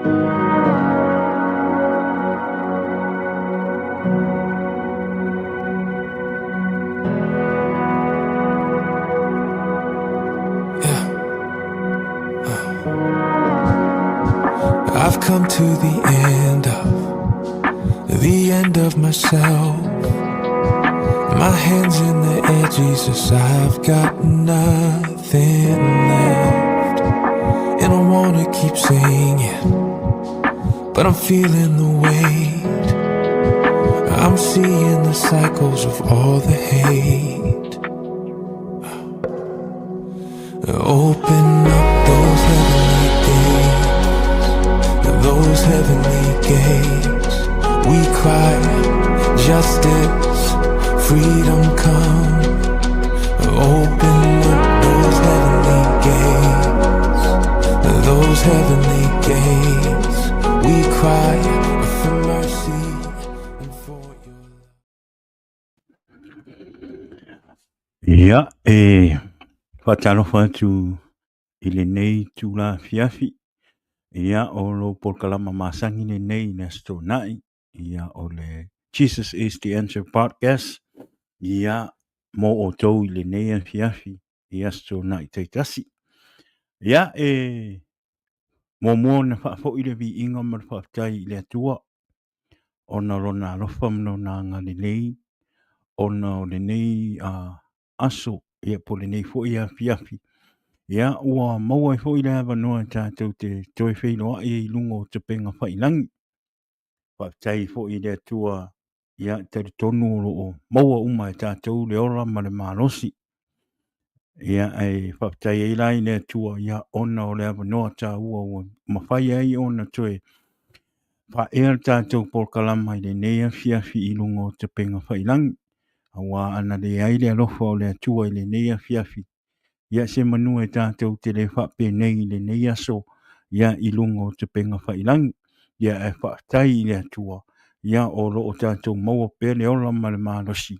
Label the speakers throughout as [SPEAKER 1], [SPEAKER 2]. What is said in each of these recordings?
[SPEAKER 1] Yeah. I've come to the end of the end of myself. My hands in the air, Jesus, I've got nothing left. And I wanna keep singing, but I'm feeling the weight. I'm seeing the cycles of all the hate. Open up those heavenly gates, those heavenly gates. We cry justice, freedom come. Open up those heavenly gates, those heavenly gates. We cry for mercy and for your
[SPEAKER 2] Ia, e faatalofa atu i lenei itula afiafi. Ia, o lou polokalama masani lenei i le Aso Toonai. Ia, o le Jesus is the Answer Podcast. Ia, mo outou i lenei afiafi i Aso Toonai taitasi. Ia, e muamua ona faafoi le viiga ma le faafetai i le Atua ona o lona alofa ma lona agalelei, ona o lenei aso, ia po o lenei foi afiafi. Ia, ua maua ai foi le avanoa e tatou te toe feiloai ai i luga o upega tafailagi. Faafetai foi i le Atua, ia, e talitonu o lo o maua uma e tatou le ola ma le malosi. Ia, ae faafetai ai la i le Atua, ia, ona o le avanoa taua ua mafai ai ona toe faaea le tatou polokalama i lenei afiafi i luga o upega tafailagi. Aua ana leai le alofa o le Atua i lenei afiafi, ia se manu e tatou te le faapenei i lenei aso, ia, i luga o upega tafailagi. Ia, ae faafetai i le Atua, ia, o lo o tatou maua pea le ola ma le malosi,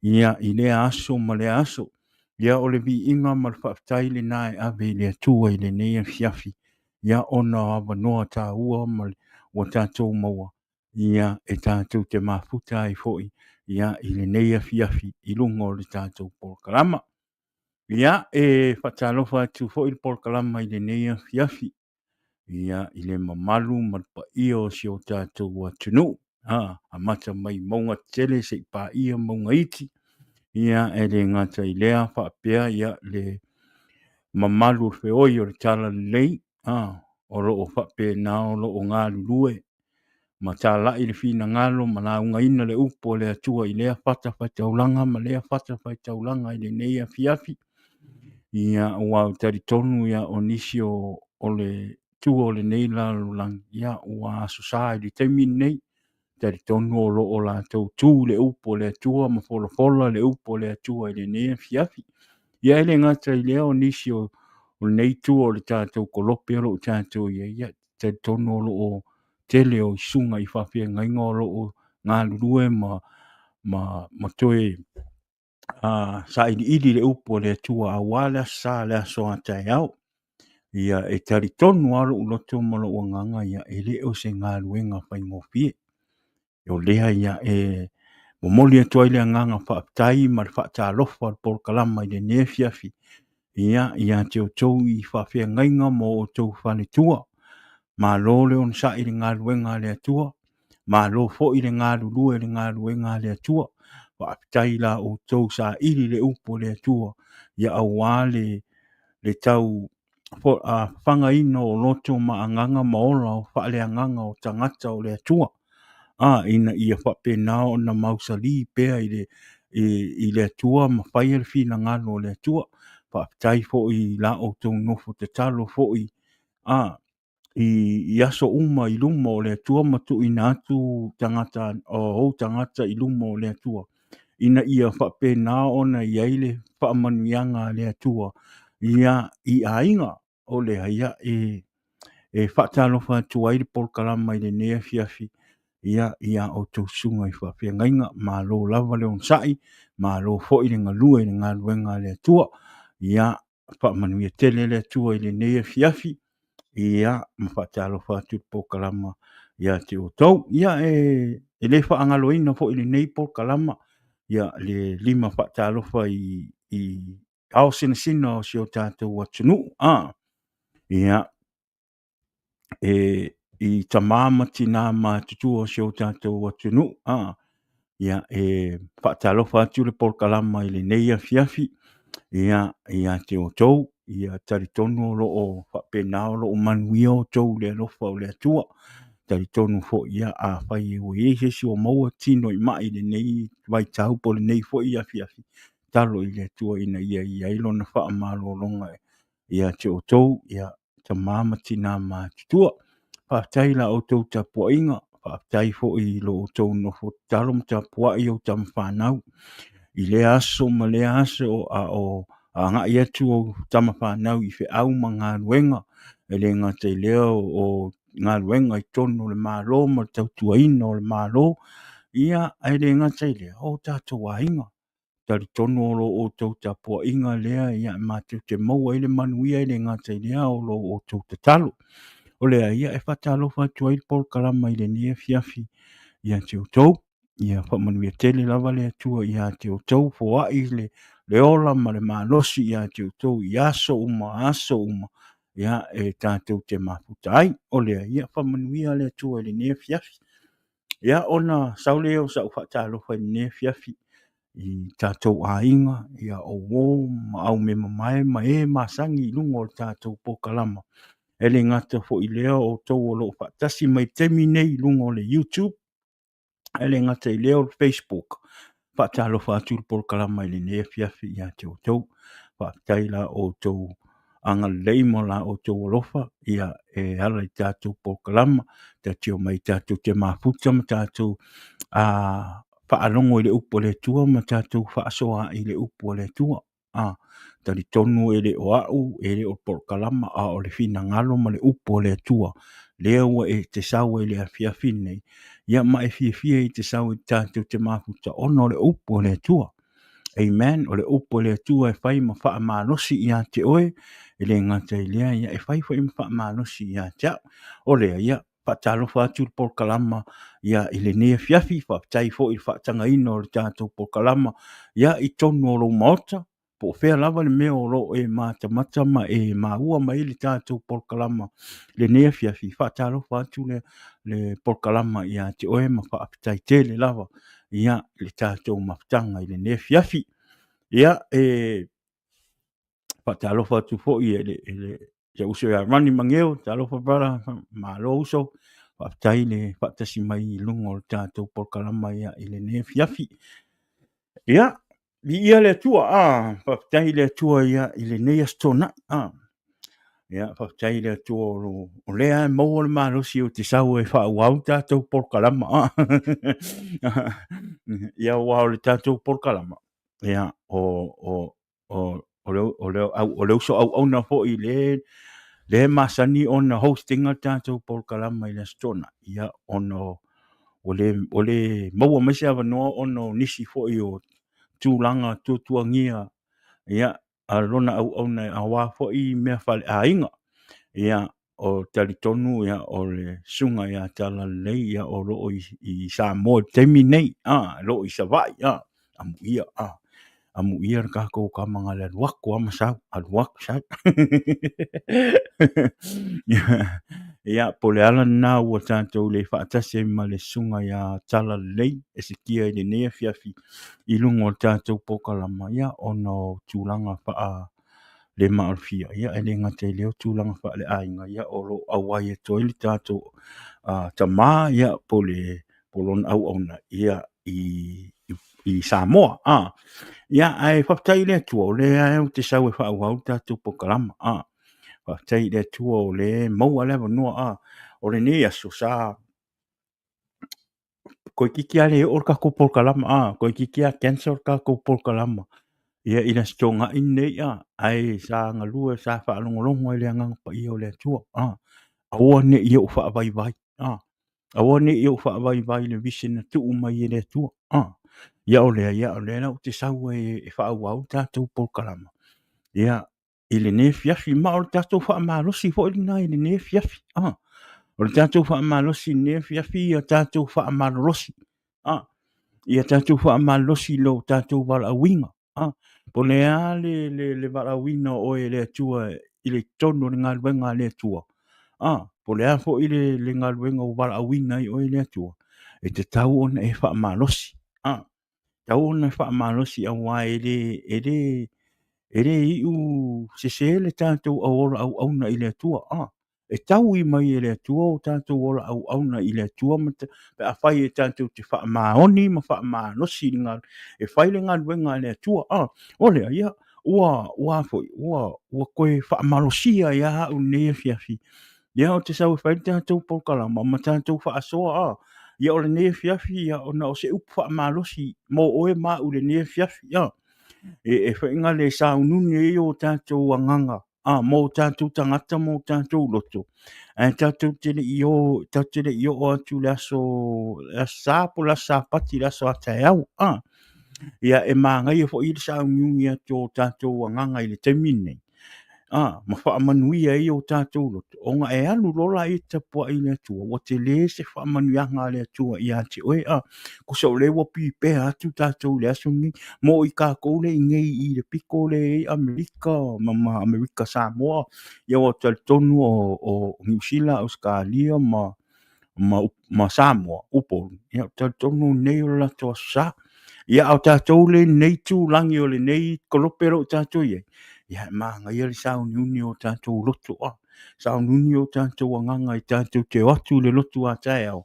[SPEAKER 2] ia, i lea aso ma lea aso. Ia, o le viiga ma le faafetai lena e ave i le Atua i lenei afiafi, ia, ona o avanoa taua ma ua tatou maua, ia, e tatou te mafuta ai foi, ia, i lenei afiafi i luga o le tatou polokalama. Ia, e faatalofa atu foi le polokalama i lenei afiafi, ia, i le mamalu ma le paia o si o tatou atunuu, amata mai mauga tetele seia paia mauga iti. Ia, e le gata i lea, faapea ia le mamalu o le feoi o le Talalelei, o lo o faapena o lo o galulue ma talai le finagalo ma laugaina le upu a le Atua i lea fatafaitaulaga ma lea fatafaitaulaga i lenei afiafi. Ia, ua ou talitonu ia o nisi o le tua o lenei lalolagi, ia, ua aso sa i le taimi lenei. Talitonu o lo o latou tu le upu a le Atua ma folafola le upu a le Atua i lenei afiafi. Ia, e le gata i lea o nisi o lenei tua o le tatou kolope o lo o tatou i ai, ia, talitonu o lo o tele o susuga i faafeagaiga o lo o galulue ma toe sailiili le upu a le Atua aua le aso sa, le aso a taeao. Ia, e talitonu lava lou loto ma lou agaga, ia, e le o se galuega faigofie. O lea ia e momoli atu ai le agaga faafetai ma le faatalofa o le polokalama i lenei afiafi, ia, ia te outou i faafeagaiga ma outou faletua. Malo le onosai i le galuega a le Atua, malo foi le galulue i le galuega a le Atua. Faafetai la outou saili le upu a le Atua, ia, aua le tau fagaina o loto ma agaga ma ola o faaleagaga o tagata o le Atua, ina ia faapena ona mausali pea i le Atua ma faia le finagalo o le Atua. Faafetai foi i la outou nofo tatalo foi i aso uma i luma o le Atua ma tuuina atu tagata, o ou tagata i luma o le Atua, ina ia faapena ona i ai le faamanuiaga a le Atua, ia, i aiga. O lea, ia, e faatalofa atu ai le polokalama i lenei afiafi, ia, ia outou susuga i faafeagaiga. Malo lava le onosai, malo foi le galue i le galuega a le Atua. Ia, faamanuia tele le Atua i lenei afiafi. Ia, ma faatalofa atu le polokalama ia te outou. Ia, e le faagaloina foi lenei polokalama, ia, le lima faatalofa i ao sinasina o si o tatou atunuu. Ia, e i tama ma tina matutua o si o tatou atunuu. Ia, e faatalofa atu le polokalama i lenei afiafi, ia, ia te outou. Ia talitonu o lo o faapena o lo o manuia outou i le alofa o le Atua. Talitonu foi, ia, afai ua i ai se isi ua maua tino i mai i lenei vaitau po o lenei foi afiafi, tatalo i le Atua ina ia i ai lona faamalologa ia te outou, ia, tama ma tina matutua. Faafetai i la outou tapuaiga, faafetai foi i lo outou nofo tatalo ma tapuai ou tama fanau i lea aso ma lea aso a o agai atu ou tama fanau i feau ma galuega, e le gata i lea o galuega i totonu o le Malo ma le tautuaina o le Malo, ia, ae le gata i lea, o tatou aiga. Talitonu o lo outou tapuaiga lea ia matou te maua ai le manuia, e le gata i lea o lo outou tatalo. O lea ia e faatalofa atu ai le polokalama i lenei afiafi ia te outou. Ia faamanuia tele lava le Atua ia te outou, foai le ola ma le malosi ia te outou i aso uma aso uma, ia e tatou te mafuta ai. O lea ia faamanuia le Atua i lenei afiafi. Ia ona sau lea o sau faatalofa i lenei afiafi i tatou aiga, ia o uo ma aumemamae ma e masani i luga o le tatou polokalama. E le gata foi i lea o outou o lo o faatasi mai i le taimi nei i luga o le YouTube, ae le gata i lea o le Facebook. Faatalofa atu le polokalama i lenei afiafi ia te outou. Faafetai i la outou agalelei ma la outou alofa ia e ala i tatou polokalama, tatou te omai tatou te mafuta ma tatou faalogo i le upu a le Atua ma tatou faasoa i le upu a le Atua. Talitonu e le o au, e le o polokalama, a o le finagalo ma le upu a le Atua lea ua e te sau ai i le afiafi lenei, ia ma e fiafia i te sau i tatou te mafuta ona o le upu a le Atua. Amen. O le upu a le Atua e fai ma faamalosi ia te oe, e le gata i lea, ia e fai foi ma faamalosi ia te au. O lea, ia, faatalofa atu le polokalama ia i lenei afiafi, faafetai foi i le faatagaina o le tatou polokalama ia i totonu o lou maota, po o fea lava le mea o lo o e matamata ma e maua mai le tatou polokalama i lenei afiafi. Faatalofa atu le polokalama ia te oe ma faafetai tele lava ia le tatou mafutaga i lenei afiafi. Ia, e faatalofa atu foi i le si ou uso ia Ronnie Mageo, talofa brother, malo uso, faafetai le faatasi mai i luga o le tatou polokalama ia i lenei afiafi. Ia, viia le Atua, faafetai i le Atua ia i lenei Aso Toonai. Ia, faafetai i le Atua o lea e maua le malosi ou te sau e faaauau le tatou polokalama. Ia, aua o le tatou polokalama, ia, o le uso auauna foi le masani ona host ina le tatou polokalama i le Aso Toonai, ia, ona ua le maua mai se avanoa ona o nisi foi o tulaga tuatuagia, ia, a lona auauna aua foi mea faaleaiga. Ia, o talitonu ia, o le susuga ia Talalelei ia, o lo o i Samoa i le taimi nei, o lo o i Savaii, amuia, amuia le tatou tama na o le alu atu lava ma sau, alu atu sau. Ia, po o le ala lena ua tatou le faatasi ai ma le susuga ia Talalelei Esekia i lenei afiafi i luga o le tatou polokalama, ia, ona o tulaga faa le maalofia, ia, e le gata i lea o tulaga faaleaiga, ia, o lo o auai atu ai le tatou tama, ia, po o lona auauna, ia, i Samoa. Ia, ae faafetai i le Atua, o lea ou te sau e faaauau le tatou polokalama. Faafetai i le Atua o lea e maua le avanoa. O lenei aso sa toeitiiti lava le oo le tatou polokalama, toeitiiti lava cancel le tatou polokalama ia i le Aso Toonai lenei, ae sa galue, sa faalogologo i le Agaga Paia o le Atua, aua ne i ou faavaivai, aua ne i ou faavaivai i le vision na tuu mai e le Atua. Ia o lea, ia o lea la ou te sau ai e faaauau le tatou polokalama, ia. i lenei afiafi, ma o le tatou faamalosi foi lena i lenei afiafi. O le tatou faamalosi i lenei afiafi, ia tatou faamalolosi. Ia tatou faamalolosi i lo tatou valaauina. Po o le a le valaauina o oe e le Atua i le totonu o le galuega a le Atua. Po o le a foi le galuega ua valaauina ai oe e le Atua, e tatau ona e faamalosi. Tatau ona faamalosi aua e le iu sese le tatou ola auauna i le Atua. E taui mai e le Atua o tatou ola auauna i le Atua ma pe afai e tatou te faamaoni ma faamalosi i le e fai le galuega a le Atua. O lea, ia, ua foi, ua toe faamalosia ai lava au i lenei afiafi. Ia, ou te sau e fai le tatou polokalama ma tatou faasoa. Ia, o lenei afiafi, ia, ona o se upu faamalosi mo oe ma au i lenei afiafi. E faiga le sauniuni ai o tatou agaga mo tatou tagata ma o tatou loto, ae tatou te le i o, tatou te le i oo atu i le aso Sa po o le aso Sapati, le aso a taeao. Ia, e manaia foi le sauniuni atu o tatou agaga i le taimi lenei, ma faamanuia ai o tatou loto, ona e alu loa lea e tapuai i le Atua, ua tele se faamanuiaga a le Atua ia te oe. Tusa o lea ua pipea atu tatou i le aso lenei, mo i tatou lea i inei i le pito lea i Amerika ma Amerika Samoa, ia ua talitonu o Niu Sila, Ausetalia ma Samoa, Upolu, ia talitonu nei o le latou aso sa. Ia, a o tatou lea i lenei itulagi o lenei kolope o lo o tatou i ai, ia, e manaia le sauniuni o tatou loto, sauniuni o tatou agaga e tatou te o atu i le lotu a taeao,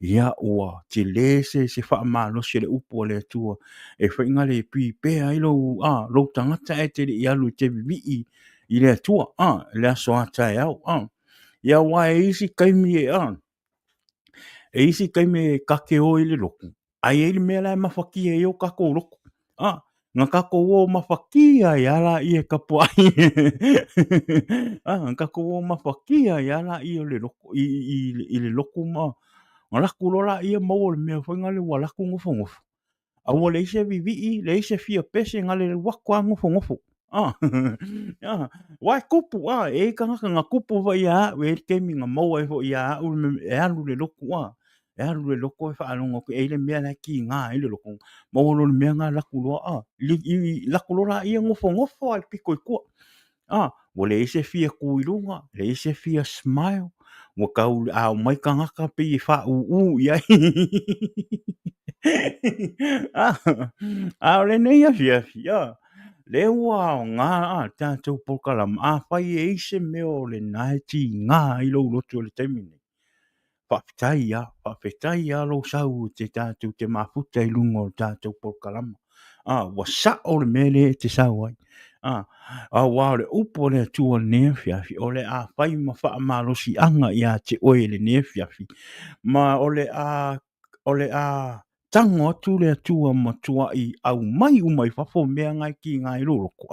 [SPEAKER 2] ia, ua tele se faamalosi o le upu a le Atua e faiga le pipea ai lou tagata ae te le i alu e te vivii i le Atua, i le aso a taeao. Ia, aua e i ai isi taimi e, e i ai isi taimi e ta te o i le lotu, ae i ai le mea la e mafatia ai o tatou loto. Na tatou o mafatia ai lava laia e tapuai. Na tatou o mafatia ai lava laia o le lotu, i le lotu ma alu atu loa laia maua i le mea foi lea ua alu atu nofonofo. A ua leai se vivii, leai se fia pese, na o le alu atu lava nofonofo. Aua e tupu, e i ai tagata na tupu foi ia au, e i ai le taimi na maua ai foi ia au e alu i le lotu, e alu i le lotu e faalogo atu e i ai le mea la e tiga ai le lotu, maua loa i le mea lena alu atu loa, alu atu loa laia nofonofo lava i le pito i tua. Ua leai se fia tu i luga, leai se fia smile, ua tau a omai tagata pei e faaūū i ai. A o lenei afiafi, lea ua aoga le tatou polokalama, afai e i ai se mea o lena e tiga ai lou loto i le taimi lenei, faafetai lava, faafetai lava lou sau e tatou te mafuta i luga o le tatou polokalama. Ua sao le mea lea e te sau ai. Aua o le upu a le Atua i lenei afiafi, o le a fai ma faamalosiaga ia te oe i lenei afiafi, ma o le a tago atu le Atua ma matuai aumai uma i fafo mea na e tiga ai lou loto,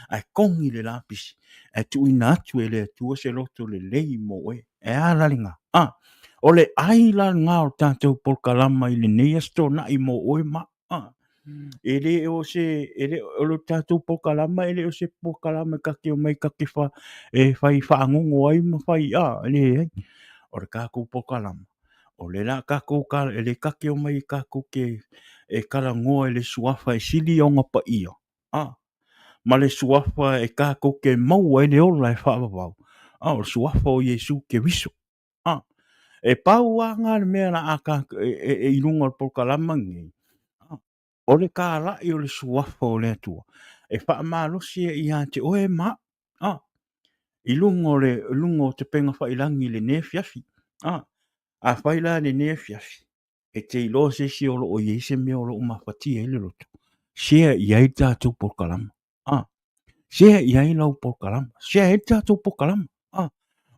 [SPEAKER 2] ae togi le lapisi, ae tuuina atu e le Atua se loto lelei mo oe. E a la lena? O le ai la lena o le tatou polokalama i lenei Aso Toonai mo oe ma au. E le o se, e le o le tatou polokalama e le o se polokalama ta te omai ta te e fai fagogo ai ma fai, e leai. O le tatou polokalama, o le la tatou e le ta te omai tatou te e talanoa i le suafa e sili ona paia, ma le suafa e tatou te maua ai le ola e faavavau, o le suafa o Iesu Keriso. E pau lava lena le mea o le a tatou e i luga o le polokalama lenei, o le talai o le suafa o le Atua e faamalosi ai ia te oe ma au, i luga o le luga o upegatafailagi i lenei afiafi. Afai la i lenei afiafi e te iloa se isi o lo o i ai se mea o lo o mafatia ai le loto, share i ai le tatou polokalama. Share i ai lau polokalama, share ai le tatou polokalama.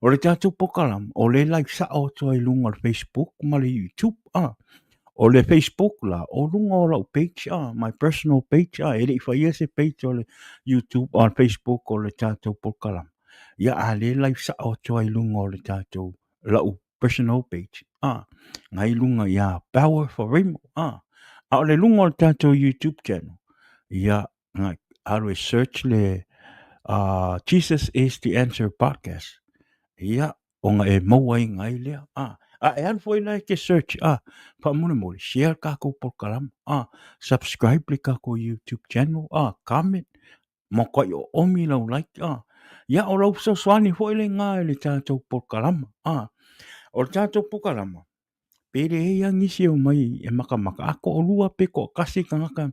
[SPEAKER 2] O le tatou polokalama, o lea e live sao atu ai i luga o le Facebook ma le YouTube. O le Facebook la, o luga o lau page, my personal page, e le i faia se page o le YouTube, o le Facebook o le tatou polokalama. Ia, a lea e live sao atu ai i luga o le tatou, lau personal page, na i luga ia Power for Rainbow, A o le luga o le tatou YouTube channel, ia, na alu e search le Jesus is the Answer Podcast. Ia, ona e maua ai ngai lea. A, a e alu foi la e te search, a, faamolemole, share le tatou polokalama, a, subscribe le tatou YouTube channel, a, comment, matuai oomi lau like, a, ia, o lau fesoasoani foi lena i le tatou polokalama, a. O le tatou polokalama, pe leai lava nisi e omai e makamaka, a toalua pe toatasi tagata,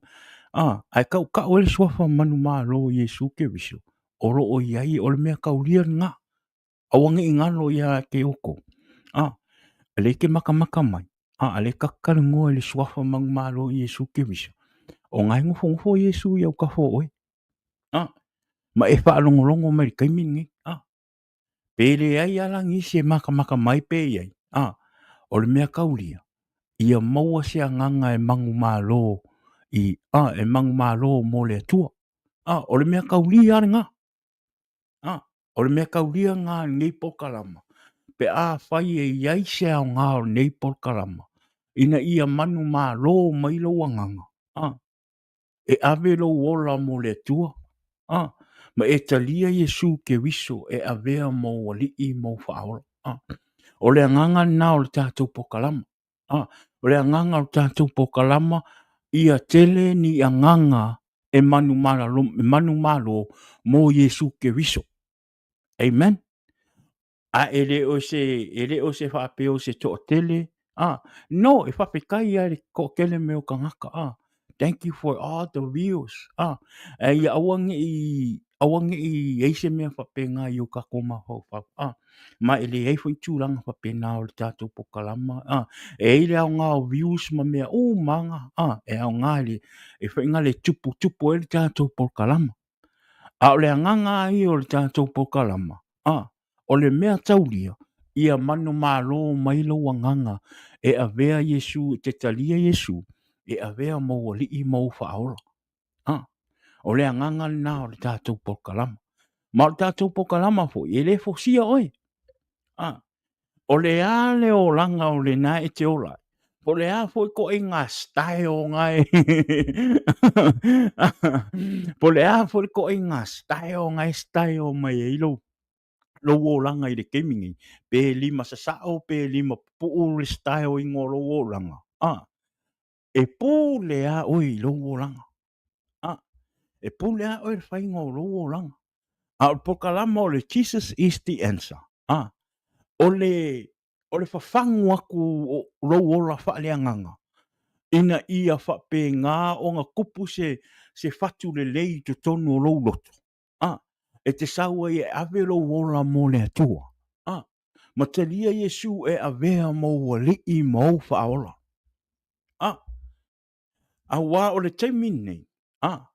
[SPEAKER 2] a, ae tautau ai le suafa manumalo o Iesu Keriso, o lo o i ai, o le mea taulia lena. Aua ne i galo ia te outou, a, o lea e te makamaka mai, a, o lea e ta te talanoa i le suafa manumalo o Iesu Keriso, o na e nofonofo Iesu i autafa o oe, a, ma e faalogologo mai i le taimi lenei, a. Pe leai a la nisi e makamaka mai pe i ai, a, o le mea kaulia, ia maua se agaga e manumalo i, a, e manumalo mo le Atua. A, o le mea kaulia lena. A, o le mea kaulia lena i lenei polokalama, pe afai e i ai se aoga o lenei polokalama, ina ia manumalo mai lou agaga, a, e ave lou ola mo le Atua, a, ma e talia Iesu Keriso e avea ma ou Alii ma ou Faaola. A, o le agaga lena o le tatou polokalama. A, o le agaga o le tatou polokalama, ia tele ni agaga e manumalo mo Iesu Keriso. Amen. A e le o se, e le o se faapea o se toatele, a, no, e faafetai lava i le toatele mai o tagata, a, thank you for all the views, a, a ia aua ne i, aua ne i i ai se mea faapena i o tatou mafaufau, a, ma e leai foi tulaga faapena o le tatou polokalama, a, e i ai le aoga o views ma mea uma lava, a, e aoga i le, e foi na le tuputupu ai le tatou polokalama. A o le agaga lava ia o le tatou polokalama, a, o le mea taulia, ia manumalo mai lou agaga e avea Iesu, e te talia Iesu, e avea ma ou Alii ma ou Faaola. A, o le agaga lena o le tatou polokalama. Ma o le tatou polokalama foi, e le fosia oe. A, o le a le olaga o lena e te ola ai? Po o le a foi koʻiga style nga e po o le a foi koʻiga style nga e style mai ai lou lou olaga i le taimi nei, pe lima sasao pe lima pupuu le style ina o lou olaga, a, e pule lava oe i lou olaga. A, e pule lava oe i le faiga o lou olaga. A o le polokalama o le Jesus is the answer. A, o le, o le fafagu atu o lou ola faaleagaga, ina ia faapena ona tupu se, se fatu lelei i totonu o lou loto. A, e te sau ai e ave lou ola mo le Atua. A, ma talia Iesu e avea ma ou Alii ma ou Faaola. A, auā o le taimi lenei, a,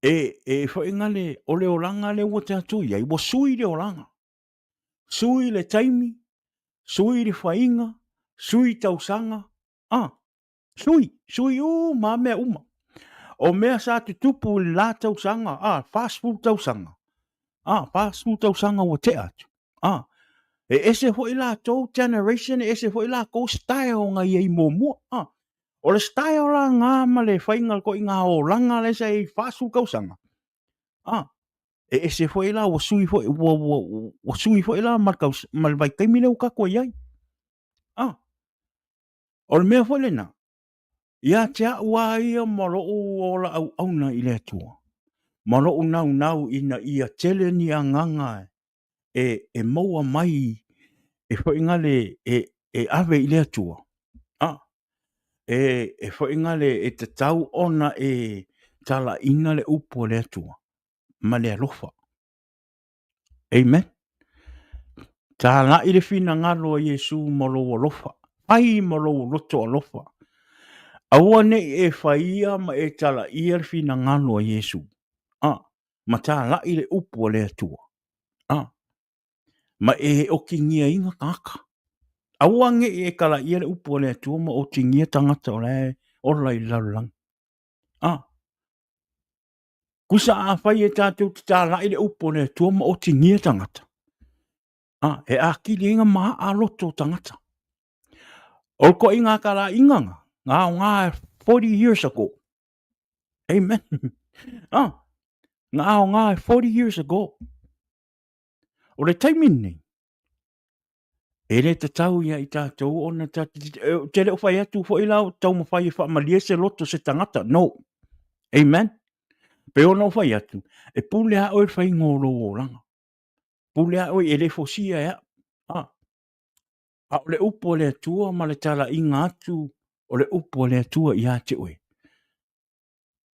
[SPEAKER 2] e, e whainga le, o le olaga lea ua tatou i ai, ua sui le olaga. Sui le taimi, sui le faiga, sui tausaga, a, sui, sui uma mea uma. O mea sa tutupu i le la tausaga, a, 40 tausaga, a, 40 tausaga ua tea atu, a, e ese foi latou generation, e ese foi latou style na i ai muamua, a, O le style la nga ma le faiga koʻi ngā olaga lea sa i ai 40 tausaga, a, e ese foi la ua sui foi, ua, ua, ua sui foi la ma le taus, ma le vaitaimi lea ua tatou i ai. A, o le mea foi lena, ia te au lava ia ma lou ola auauna i le Atua, ma lou naunau ina ia tele ni agaga e, e maua mai e foi le e, e ave i le Atua. A, e, e foi le e tatau ona e talaina le upu a le Atua ma le alofa. Amen. Talai le finagalo a Iesu ma lou alofa. Fai ma lou loto alofa. Aua nei e faia ma e talaia le finagalo a Iesu. A, ma talai le upu a le Atua. A, ma e otingiaina tagata. Aua ne i e kalaia le upu a le Atua ma otingia tagata o la e ola i le lalolagi. A, kusa afai e tatou te talai le upu a le Atua ma otingia tagata, a, e akili ai nga maa loto o tagata. O le koʻiga kalaʻiga nga, nga o nga 40 years ago. Amen. Ah. Na aoga e 40 years ago. O le taimi lenei, e le tatau ia i tatou ona ou te le o fai atu foi la o taumafai e faamalie se loto se tagata. No. Amen. Pe ona ou fai atu, e pule a oe le faiga o lou olaga. Pule a oe e le fosia e au. Ah. A o le upu a le Atua ma le talaiga atu o le upu a le Atua ia te oe,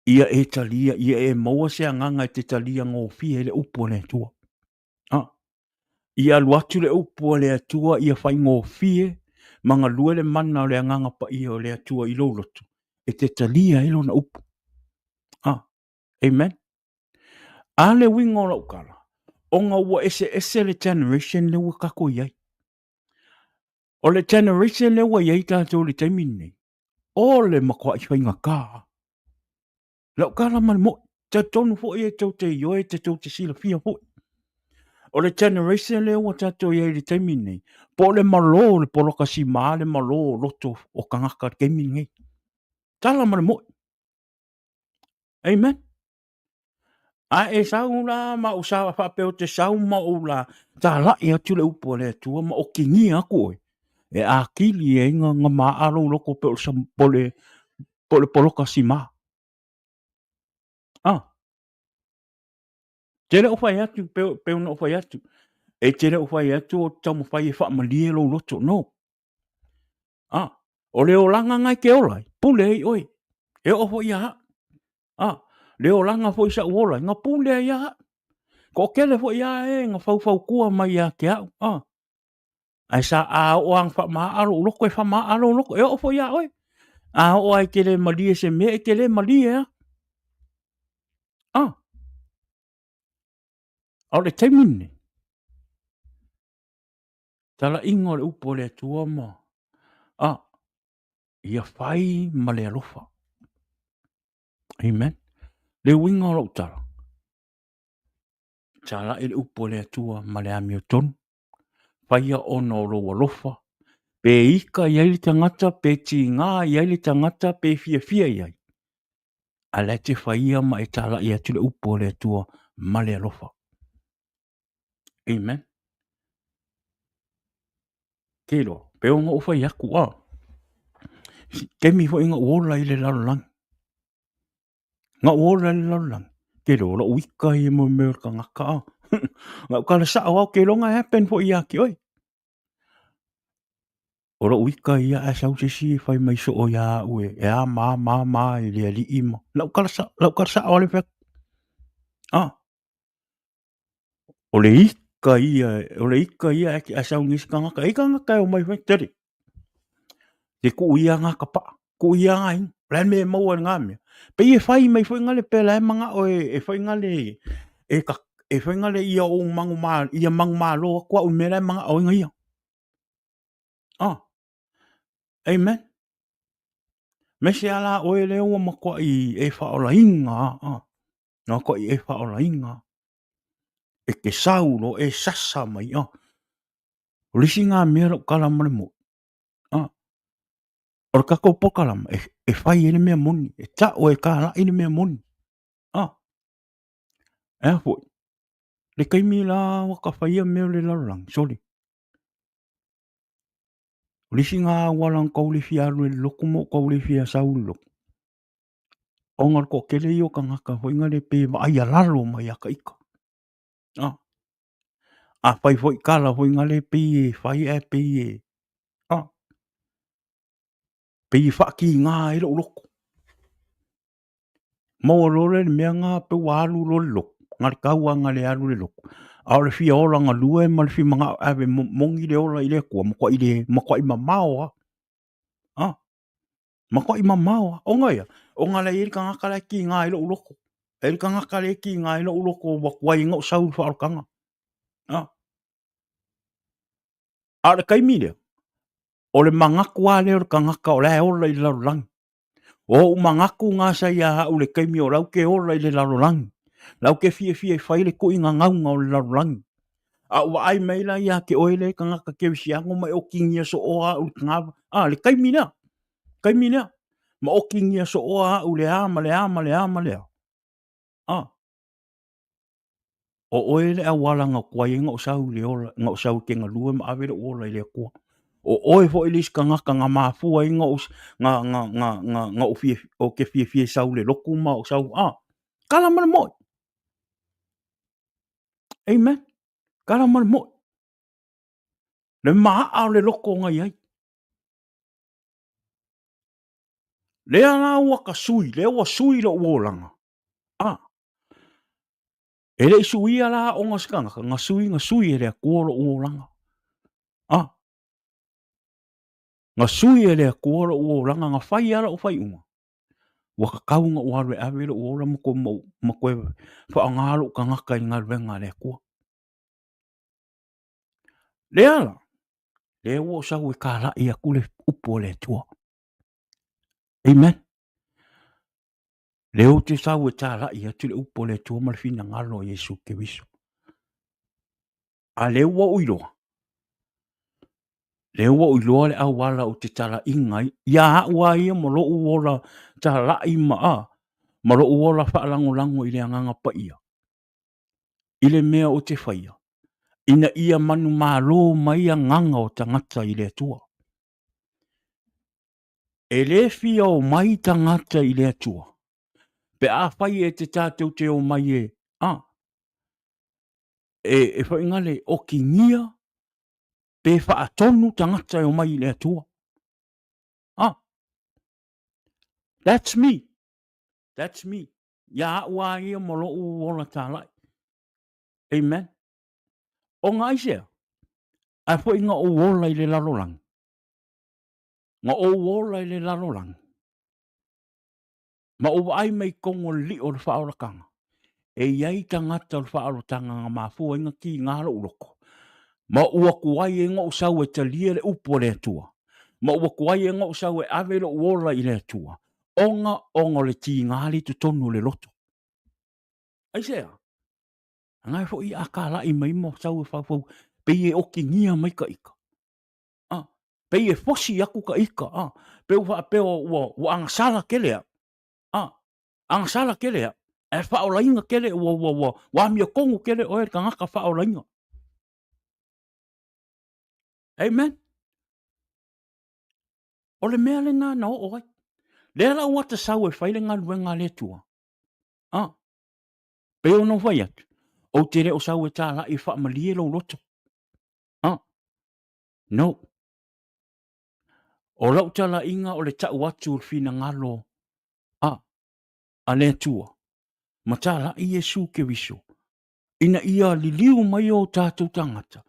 [SPEAKER 2] ia e talia, ia e maua se agaga e te talia gofie ai le upu a le Atua. Ah. Ia alu atu le upu a le Atua ia faigofie ma galue le mana o le Agaga Paia o le Atua i lou loto e te talia ai lona upu. Ah. Amen. A le uiga o lau tala, ona ua eseese le generation lea ua tatou i ai. O le generation lea ua i ai tatou i le taimi lenei, o le matuai faigata. Lau tala ma le moi, talitonu foi e tou te ioe, e tou te silafia foi. O le generation lea ua tatou i ai i le taimi lenei, po o le malo o le poloka sima le malo o loto o tagata i le taimi lenei. Tala ma le moi. Amen. A e sau la ma ou sa faapea ou te sau ma ou la talai atu le upu a le Atua ma okigia atu oe, e atili ai nga, nga maa lou loko pe o le, po le, po le poloka sima. Ah. Te le o fai atu, pe, pe ona o fai atu. E te le o fai atu o taumafai e faamalie lou loto. No. Ah. O le olaga ngai ke ola ai, pule ai oe. E oo foi ia au. A, le olaga foi sa ou ola ai, na pule ai ia au. Toatele foi ia e na faufautua mai ia te au, a. Ae sa a oo lava na faamaaa lou loto, e faamaaa lou loto, e oo foi ia oe. A oo lava e te le malie i se mea, e te le malie lava. A, a o le taimi lenei, talaiga o le upu a le Atua ma, a, ia fai ma le alofa. Amen. Le uiga o lau tala, talai le upu a le Atua ma le amiotonu, faia ona o lou alofa, pe ika i ai le tagata, pe tiga i ai le tagata, pe fiafia i ai. A la e te faia ma e talai atu le upu a le Atua ma le alofa. Amen. Ke iloa, pe ona ou fai atu, a. Taimi foi na ou ola i le lalolagi. Na ou ola i le lalolagi. Ke iloa, o lou ika ia mo mea o le tagata, a. Na ou kala sao au, ke iloa na happen foi ia te oe. O lou ika ia ae sau se isi e fai mai soo ia au e, e a ma ma ma i le alii ma. Na ou kala sao, lau kala sao ale fai atu. A. O le ika ia, o le ika ia e a sau nisi tagata, e tagata e omai fai tele. Te kuu ia ngā ka paa, kuu ia ngā inga, o le a le mea e maua i ngā mea. Pei e fai mai foi ngale pe la e mangao e, e fai ngale, e, ka, e fai ngale ia ou mangu ma, ia mangu malo aku au i mea la e mangao inga ia. Ah, amen. Me se ala oe lea ua matuai e whaolainga, ah. Nā koʻi e whaolainga, e te sau lo e sasa mai, ah. O le isi ngā mea lau kala ma le moʻi, ah. O le tatou polokalama, e, e fai ai le mea moni, e tau e kālaʻi le mea moni, ah. E a foi, le taimi la ua ka faia mea o le lalolagi, sole. O le isi ngā auala na tau le fia alu ai i le lotu ma ou tau le fia sau i le lotu, Ona o le toatele ia o tagata foi nale pe vaai a lalo mai ia ka ika. A, afai foi tala foi nale pei e fai ae pei e, a, pei e faakiga ai lou loto. Maua loa lea i le mea na pei ua alu loa le loto, na le tau lava na le alu le loto. A o le fia ola galue ma le fia manao e ave moni le ola i le Atua, matuai le, matuai mamao lava. A. Matuai mamao lava. Ona ia, ona la e i ai le tagata la e kiga ai lou loto. E i ai le tagata lea e kiga ai lou loto ua tuai ai ona ou sau i le faaolataga. A. A o le taimi lea, o le manatu lava lea o le tagata o la e ola i le lalolagi. O ou manatu na sa ia au i le taimi o lau ke ola i le lalolagi. Lau ke fiafia e fai le tuiga gauga o le lalolagi. A ou vaai mai la ia te oe lea tagata kerisiano ma e okigia sooa au i le tagava. A, le taimi lea, taimi lea. Ma okigia sooa au i le a ma le a ma le a ma le a. A. O oe le auala na tuai ai na ou sau i le ola, na ou sau e te galue ma ave lou ola i le Atua. O oe foi le isi tagata na mafua ai na ou, na, na, na, na, na ou fia, ou te fiafia e sau i le lotu ma ou sau, a, tala ma le moi. Amen. Tala ma le moi. Le maa o le loto na i ai. Lea la ua ta sui, lea ua sui lou olaga. A, e le i suia la aoga o se tagata, na sui, na sui e le Atua lou olaga. A, na sui e le Atua lou olaga, na fai lava lau faaiuga. Ua tatau ona ou alu e ave lou ola ma toe, ma toe faaaoga lou tagata i le galuega a le Atua. Lea la, lea ua ou sau e talai atu le upu a le Atua. Amen. Lea ou te sau e talai atu le upu a le Atua ma le finagalo o Iesu Keriso. A lea ua ou iloa, lea ua ou iloa le auala ou te talaiga ai, ia au a ia ma lou ola talai ma a, ma lou ola faalagolago i le Agaga Paia, i le mea ou te faia, ina ia manumalo mai agaga o tagata i le Atua. E le fia omai tagata i le Atua, pe afai e te tatou te omai e, a, e, e faigale okigia pe faatonu tagata e omai i le Atua. A, that's me, that's me. Ia au a ia ma lou ola talai. Amen. Ona aisea? Ae foi na ou ola i le lalolagi. Na ou ola i le lalolagi. Ma ou vaai mai totonu o le lio o le faaolataga. E i ai tagata o le faaolataga na mafua ai na tiga lou loto. Ma ua tuai ai na ou sau e talia le upu a le Atua. Ma ua tuai ai na ou sau e ave lou ola i le Atua. Ona, ona o le tiga le i totonu o le loto. Aisea? Ana e foi a talai mai ma sau e faufau, pei e okigia mai ka ika. Ah, pei e fosi aku ka ika. Ah, pe ua faapea ua, ua agasala kele au. Ah, agasala kele au. Ae faaolaina kele, ua, ua, ua, ua amiotonu kele oe le tagata faaolaina. Amen. O le mea lena na oo ai. Lea la ua ta sau e fai le galuega a le Atua. Ah, pei ona ou fai atu, ou te le o sau e talai e faamalie lou loto. Ah, no. O lau talaiga o le tau atu o le finagalo a, a le Atua, ma talai Iesu Keriso, ina ia liliu mai o tatou tagata,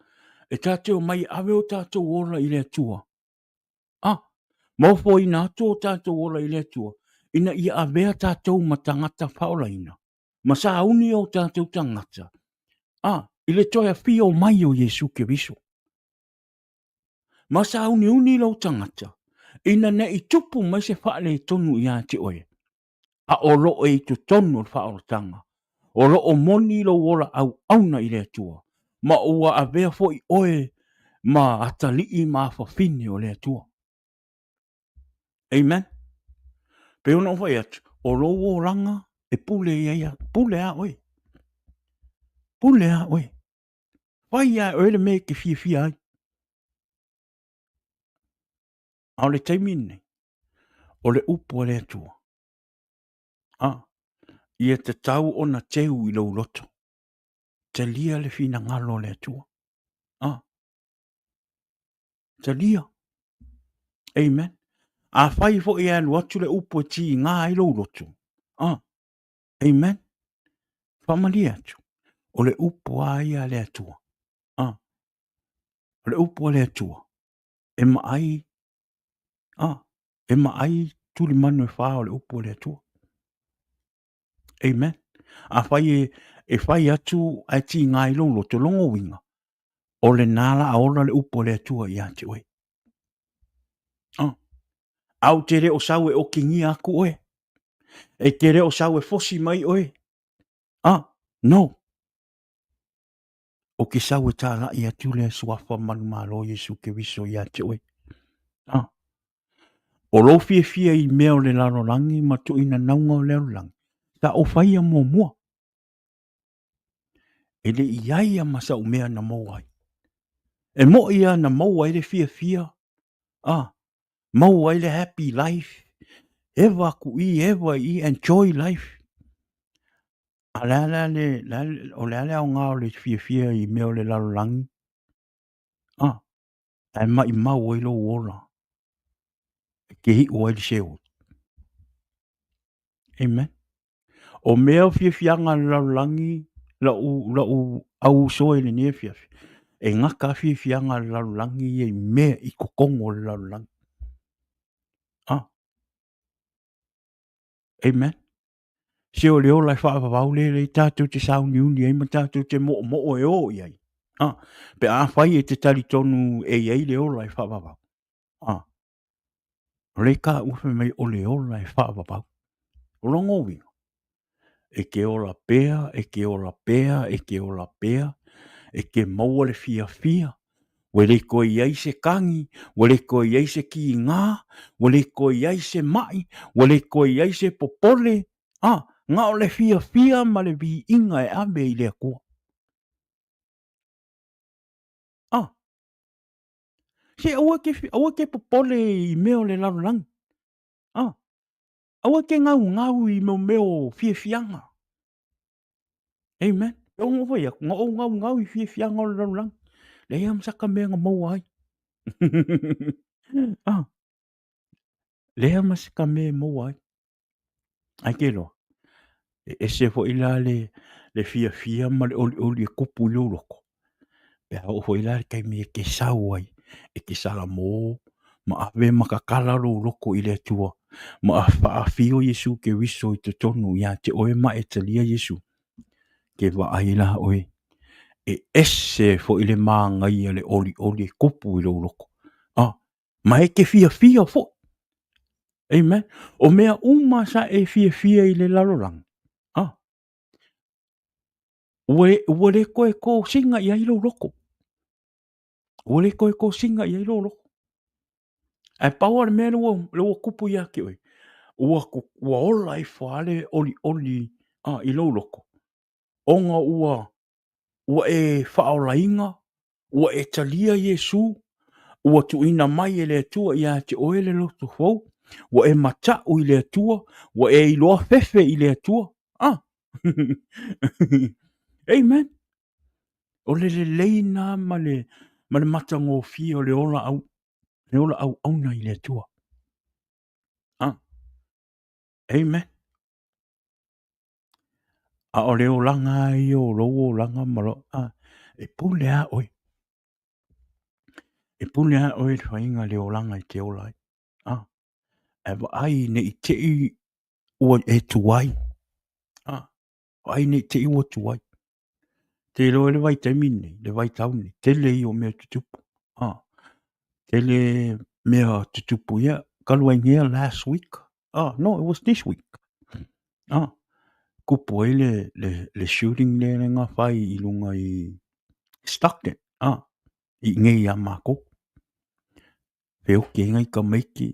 [SPEAKER 2] e tatou omai e ave o tatou ola i le Atua. A, ma ofoina atu o tatou ola i le Atua, ina ia avea tatou ma tagata faaolaina, ma sauni o tatou tagata, a, i le toe afio mai o Iesu Keriso. Ma sauniuni lou tagata, ina ne i tupu mai se faaletonu ia te oe, a o lo o i totonu o le faaolataga, o lo o moni lou ola auauna i le Atua, ma ua avea foi oe ma atalii ma afafine o le Atua. Amen. Pei ona ou fai atu, o lou olaga e pule ia ia, pule a oe. Pule a oe. Fai a oe le mea e te fiafia ai. A o le taimi lenei, o le upu a le Atua, a, ia tatau ona teu i lou loto, talia le finagalo o le Atua. A, talia. Amen. Afai foi e alu atu le upu e tiga ai lou loto, a, amen. Faamalie atu, o le upu a ia a le Atua. A, o le upu a le Atua, e maai, a, e maai tulimanu e whā o le upu o le Atua. Amen. Afai e, e fai atu ae tiga i lou loto, longo uiga, o lena la a ola le upu a le Atua ia te oe. Ah. A ou te le o sau e okigia aku oe. E te le o sau e fosi mai oe. Ah, no. Ou te sau e tālaʻi atu le Suafa manumalo o Iesu Keriso iā te oe. Ah. O lou fiafia i mea o le lalolagi ma tuuina nauga o le lalolagi, sa ou faia muamua. E le i ai a ma sau mea na maua ai. E moʻi a na maua ai le fiafia, a, maua ai le happy life, eva aku i, eva i, enjoy life. A le a la le, o le a le aoga o le fiafia i mea o le lalolagi? A, ae maʻimau ai lou ola e te iu ai le Seol. Amen. O mea o fiafiaga a le lalolagi, lau, lau au uso i lenei afiafi, e gata a fiafiaga a le lalolagi ia i mea i totonu o le lalolagi. Ah. Amen. Se o le ola e faavavau le lea tatou te sauniuni ai ma tatou te moomoo e o i ai. Ah. Pe afai e te talitonu e i ai le ola e faavavau. Ah. O le ka ua fai mai o le ola e faavavau. O lona uiga, e te ola pea, e te ola pea, e te ola pea, e te maua le fiafia, ua le toe i ai se kagi, ua le toe i ai se kigā, ua le toe i ai se maʻi, ua le toe i ai se popole, a, na o le fiafia ma le viiga e ave i le Atua. A, Se aua ke, aua ke popole i mea o le lalolagi. Ah, aua ke gaugau i mo mea o fiafiaga. Amen. E ono fai aku, nga ou gaugau i fiafiaga o le lalolagi. Leai lava ma saka mea na maua ai. ah, leai lava ma saka mea e maua ai. Ai ke loa, e ese foi la le, le fiafia ma le olioli e kupu i lou loko. Pe a oo foi la le taimi e te sau ai, e te salamo ma ave ma tatala lou loko i le Atua, ma faafio Iesu Keriso i totonu ia te oe ma e talia Iesu. Ke vaai la oe, e ese foi le māgaia le olioli e kupu i lou loko. Ah, ma e te fiafia foi. Amen. O mea uma sa e fiafia i le lalolagi, ah, ua, ua le toe kosiga i ai lou loko. Ua le toe kosiga i ai lou loko. Ae pau lava le mea lea ua, lea ua tupu ia te oe, ua, ua ola ifo lava le olioli ah, i lou loko, ona ua, ua e faaolaina, ua e talia Iesu, ua tuuina mai e le Atua ia te oe le loto fou, ua e mataʻu i le Atua, ua e iloa fefe i le Atua. Ah! Amen. O le lelei na ma le, ma le matagofie o le ola au, le ola auauna i le Atua. Ah. Amen. A o le olaga lava ia o lou olaga ma lou, a, e pule lava oe. E pule lava oe i le faiga le olaga e te ola ai. A, ae vaai ne i te i ua e tuai. A, vaai ne i te i ua tuai. Te iloa i le vaitaimi lenei, le vaitau lenei, tele ia o mea tutupu. A, tele mea tutupu ia, talu ai nei last week. Ah, no, it was this week. Ah, kupu ai le, le, le shooting lea le nga whai i lunga i Stockton. Ah, i ngei a mākou. Wheoki ai ngai tamaiti.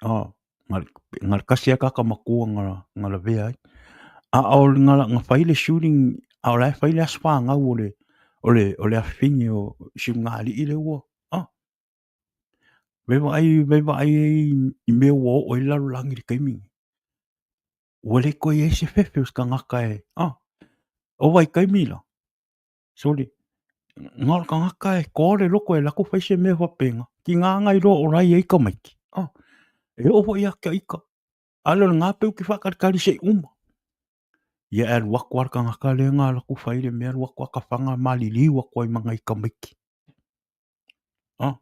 [SPEAKER 2] Ah, nga, nga le kasi a kaka makua nga, nga lavea ai. A o nga, nga whai le shooting, a o la e whai le aso whāngau o le, o le, o le awhiwhingi o siunga alii le ua. Ah, Vei vaai, vei vaai ai i mea ua oo ai le lalolagi i le taimi lenei. Ua le toe i ai se fefe o se tagata e, ah, o vaitaimi la, sole, na o le tagata e toa le loto e alu atu fai se mea faapena, tiga na iloa o la e i ai tamaiti, ah, e oo foi ia te ita, a le o lena pei ou te faatalitali se i uma. Ia e alu atu lava le tagata lea na alu atu fai le mea, alu atu lava tafaga maliliu atu ai ma nai tamaiti. Ah.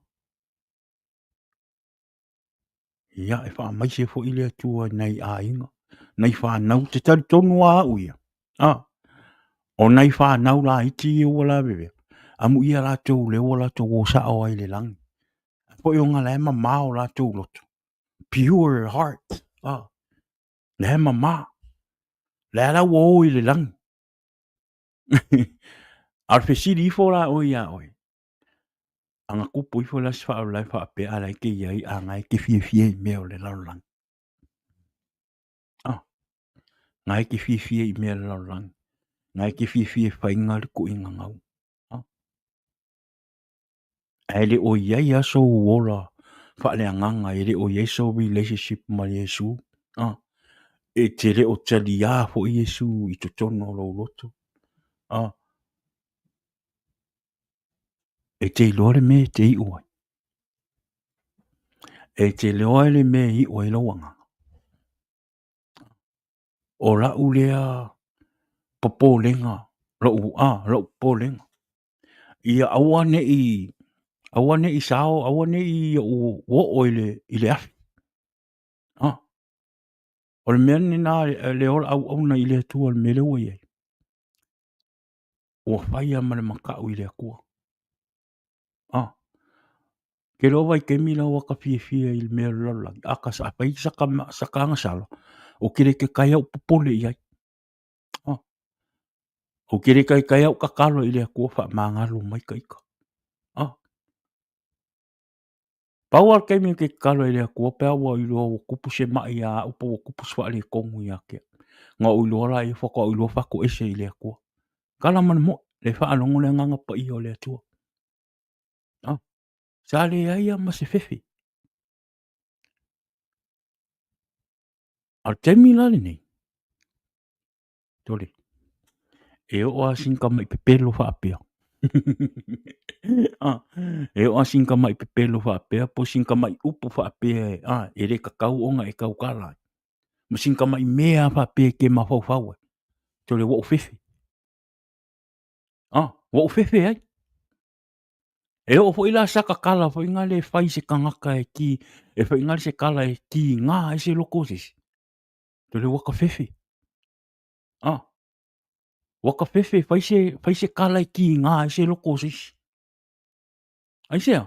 [SPEAKER 2] Ia, e faamaise foi le Atua i nai aiga, nai whanau, te talitonu a au ia. Ah. O nai whanau laiti ia ua lavevea, amu ia latou le ua latou o sao ai le langi. Foi o ngā lae mamā o latou loto. Pure heart. Ah. Lae mamā. Lae la ua o i le langi. A o le fesili ifo la oe iā oe, a na kupu ifo la se faalavelave faapea a la e te i ai a na e te fiafia i mea o le lalolagi. Ah, na e te fiafia i mea o le lalolagi. Na e te fiafia e faiga le tuuaiga gau. Ae le o i ai lava sou ola faaleagaga, e le o i ai sou relationship ma Iesu. E te le o taliā foi Iesu i totonu o lou loto. E te iloa le mea e te iu ai. E te iloa le mea e iu ai lou agaga. O lau lea popolega, lou, a, lou popolega, ia aua ne i, aua ne i sao, aua ne i ou oo i le, i le afi. A, o le mea lena le ola auauna i le Atua, le mea lea ua i ai. Ua fai lava ma le makaʻu i le Atua. A, ke loa vaitaimi la ua ka fiafia i le mea o le lalolagi, a ka sa fai saka, saka agasala, o ke le taitai au popole i ai. A, o ke le taitai au tatalo i le Atua faamagalo mai ka ita. A, pau lava le taimi ou te tatalo ai i le Atua pe a ua iloa ua tupu se maʻi ia au pe ua tupu se faaletonu ia te au. Ona ou iloa laia faatoa ou iloa faatoese i le Atua. Tala ma le moe, le faalogo le Agaga Paia o le Atua. Ah, sa leai lava ma se fefe. A o le taimi la lenei, tole, e oo lava sina tamai pepelo faapea. ah, e oo lava sina tamai pepelo faapea po o sina tamai upu faapea ah, e le tatau ona e tautala ai. Ma sina tamai mea faapea e te mafaufau ai. Tole ua ou fefe. Ah, ua ou fefe ai. E oo foi la sa tatala foi na le fai se tagata e ki, e fai na se tala e kiga ai se loto o se isi. Tole ua ka fefe. Ah, ua ka fefe fai se, fai se tala e kiga ai se loto o se isi. Aisea?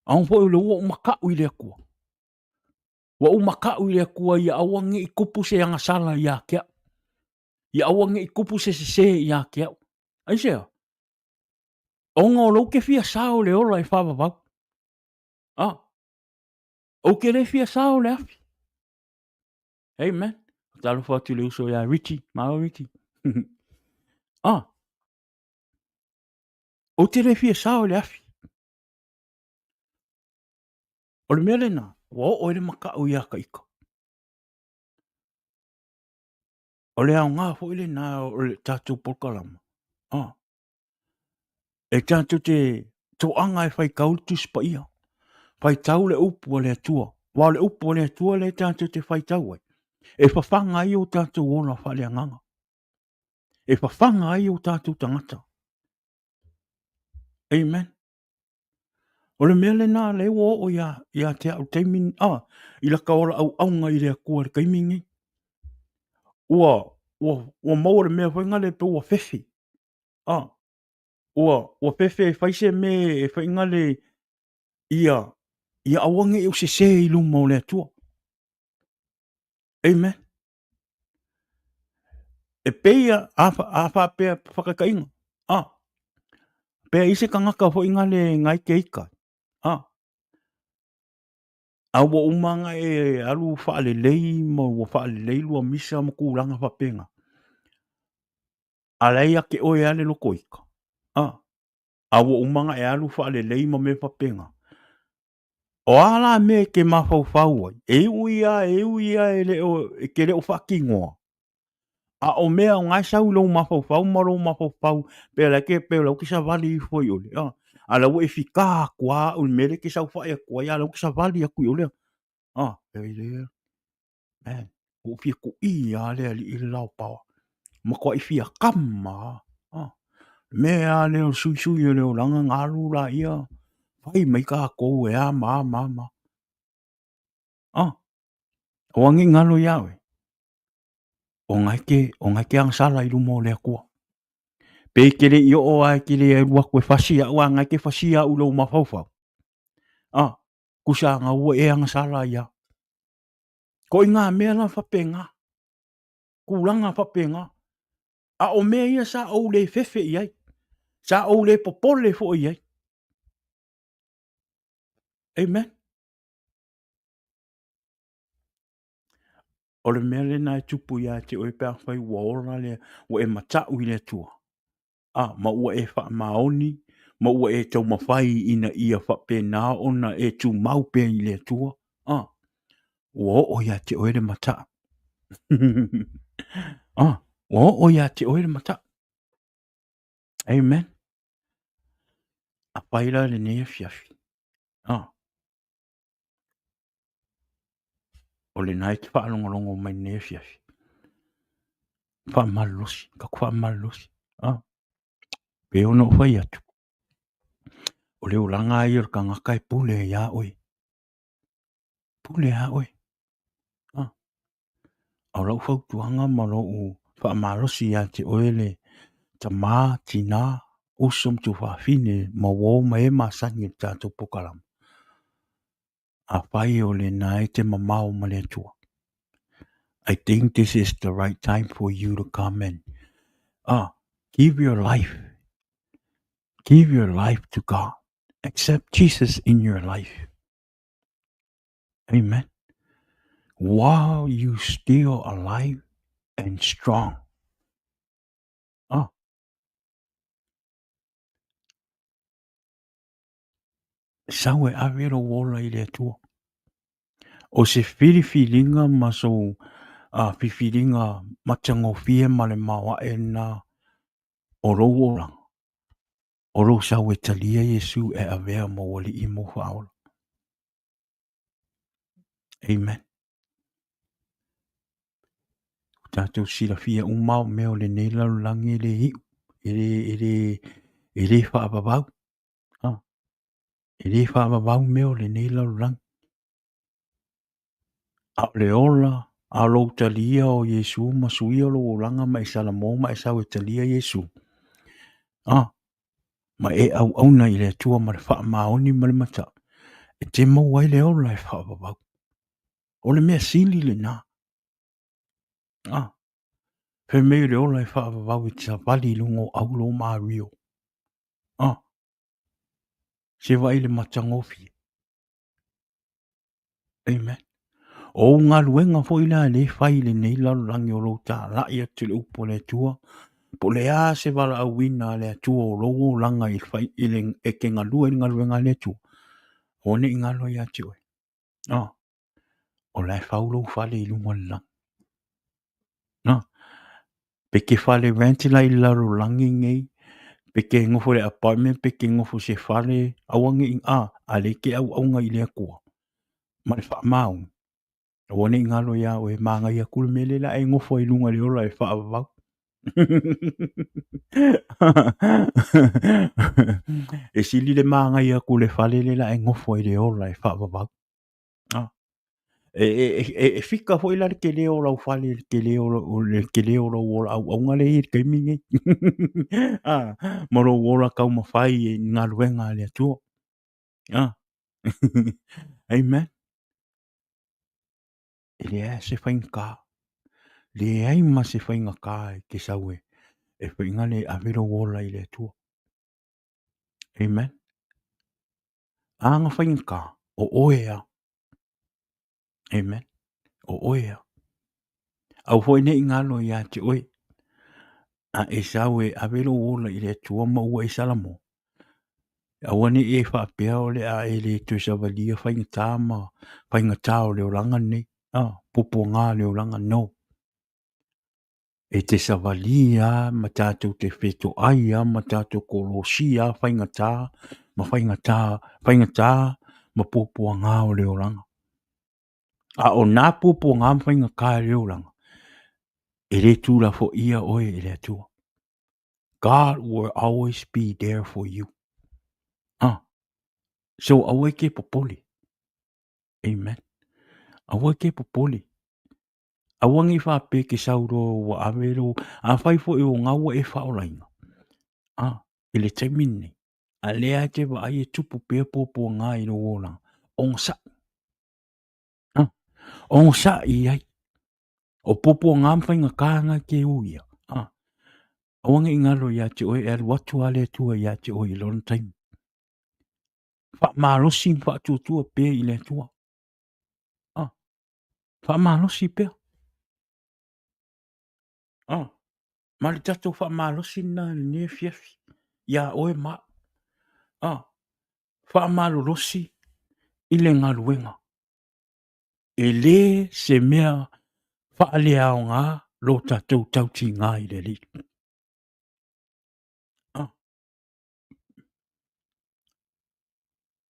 [SPEAKER 2] Aua foi o le ua ou makaʻu i le Atua. Ua ou makaʻu i le Atua ia aua ne i tupu se agasala ia te au. Ia aua ne i tupu se sesē ia te au. Aisea? Ona o lou te fia sao le ola e faavavau. Ah, ou te le fia sao le afi. Amen. Talofa atu i le uso ia Richie. Malo Richie. Ah, ou te le fia sao i le afi. O le mea lena, ua oo ai le makaʻu iā ka ika. O le aoga foi lena o le tatou polokalama. Ah, e tatou te toaga e faitau le Tusi Paia, faitau le upu a le Atua. Aua o le upu a le Atua lea tatou te faitau ai, e fafaga ai o tatou ola faaleagaga. E fafaga ai o tatou tagata. Amen. O le mea lena lea ua oo ia, ia te au taimi, ah, i laka ola auauna i le Atua i le taimi lenei. Ua, ua, ua maua le mea foi nale pe ua fefe. Ah, ua, ua fefe e fai se mea e fai nale ia, ia aua ne i ou sesē i luma o le Atua. Amen. E pei a, a faapea whakataiga. Ah, pea i se tagata foi ngale ngai ke ika. Ah, a ua uma nga e alu whaalelei ma ua whaalelei lua misa ma kūlanga whapenga. A lai ake oe ale loko ika. Ah, a ua uma nga e alu whaalelei ma me whapenga. O a la mea e te mafaufau ai, e ui a, e ui a e le o, e te le o faatinoa. A o mea o nga e sau i lou mafaufau ma lou mafaufau, pe la ke, pe la ke savali ifo i ole, a, a la ua e fika atu a au i le mea lea e te saofai atu ai, a la ua ke savali atu i ole, a, e le, Man, ua ou fia kuʻī lava le alii le laopaoa. Matuai fia kama lava. Ah, mea lava lea o le suisui o le olaga na alu laia, fai mai tatou e a ma a ma a ma a. Ah, aua ne i galo iā oe, o na e te, o na e te agasala i luma o le Atua. Pe e te le i oo lava e te le alu atu e fasi au, a na e te fasia au i lou mafaufau. Ah, kusa na ua e agasala ai lava. Ko i ngā mea la faapena, tulaga faapena. A o mea ia sa ou le fefe i ai, sa ou le popole foi i ai. Amen. O le mea lena e tupu ia te oe pe afai ua ola le, ua e mata'u i le Atua, a, ma ua e faamaoni, ma ua e taumafai ina ia faapena ona e tumau pea i le Atua, a, ua oo ia te oe le mata'u. A, ua oo ia te oe le mata'u. Amen. Afai la lenei afiafi, a, o lena e te faalogologo mai lenei afiafi. Faamalolosi, taku faamalolosi. Ah, pei ona ou fai atu, o le olaga lava ia o le tagata e pule iā oe. Pule iā oe. Ah, a o lau fautuaga ma lou faamalosi ia te oe le tamā, tinā, uso ma tuafafine ma uo ma e masani i le tatou polokalame. Afai o lena e te mamao ma le Atua. I think this is the right time for you to come and give your life. Give your life to God. Accept Jesus in your life. Amen. While you still alive and strong. Sau e ave lou ola i le Atua. O se filifiliga ma sou filifiliga matagofie ma le maoae lena o lou olaga, o lou sau e talia Iesu e avea ma ou Alii ma ou Faaola. Amen. Ua tatou silafia uma o mea o lenei lalolagi e le iu, e le, e le, e le faavavau. E le faavavau mea o lenei lalolagi. A o le ola, a o lou talia o Iesu ma suia lou olaga ma e salamo ma e sau e talia Iesu, ma e auauna i le Atua ma le faamaoni ma le mata'u, e te maua ai le ola e faavavau. O le mea sili lena. Fai mai o le ola e faavavau e te savali i luga o auro ma ario. Se vaai i le matagofie. Amen. O ou galuega foi la lea e fai i lenei lalolagi o lou talai atu i le upu a le Atua, po o le a se valaauina a le Atua o lou olaga i le fai, i le, e te galue i le galuega a le Atua, aua ne i galo ia te oe. O la e fau lou fale i luga o le lagi. Pe ke fale rent la i le lalolagi nei, pe ke nofo i le apartment, pe ke nofo i se fale, aua ne i, a lea e te auauna i le Atua ma le faamaoni, aua ne i galo iā oe, manaia atu le mea lea o le a e nofo ai i luga i le ola e faavavau. E sili le manaia atu o le fale lea o le a e nofo ai i le ola e faavavau. E fika foi la le tele o lau fale i le tele o le tele o lou ola auauna lea e i ai i le taimi lenei. Ma lou ola taumafai i galuega a le Atua. Amen. E leai se faigata. Leai ma se faigata e te sau e e faiga le ave lou ola i le Atua. Amen. Ana faigata, o oe a. Amen. O oe a. Aua foi ne i galo ia te oe. A e sau e ave lou ola i le Atua ma ua e salamo. Aua ne i e faapea o le a e le toe savalia faigata ma faigata o le olaga lenei. Ah, puapuaga o le olaga, no. E te savalī a ma tatou te fetoai a ma tatou kolosi a faigata ma faigata, faigata ma puapuaga o le olaga. A o nā puapuaga ma faigata o le olaga, e le tulafoia oe e le Atua. God will always be there for you. So aua e te popole. Amen. Aua e te popole. Aua nei faapea ke sau loa ua ave lou, afai foi o ngā ua e faaolaina, i le taimi lenei, a lea e te vaai e tupu pea puapuaga i lou olaga, onosai. Onosai i ai. O puapuaga ma faigata na e te uia. Aua nei galo ia te oe e alu atu a le Atua ia te oe i lona taimi. Faamalosi ma faatuatua pea i le Atua. Faamalosi pea. Ah, ma le tatou faamalosi lena i lenei afiafi iā oe ma au. Ah, faamalolosi i le galuega. E le se mea faaleaoga lo tatou tautiga i le Alii. Ah.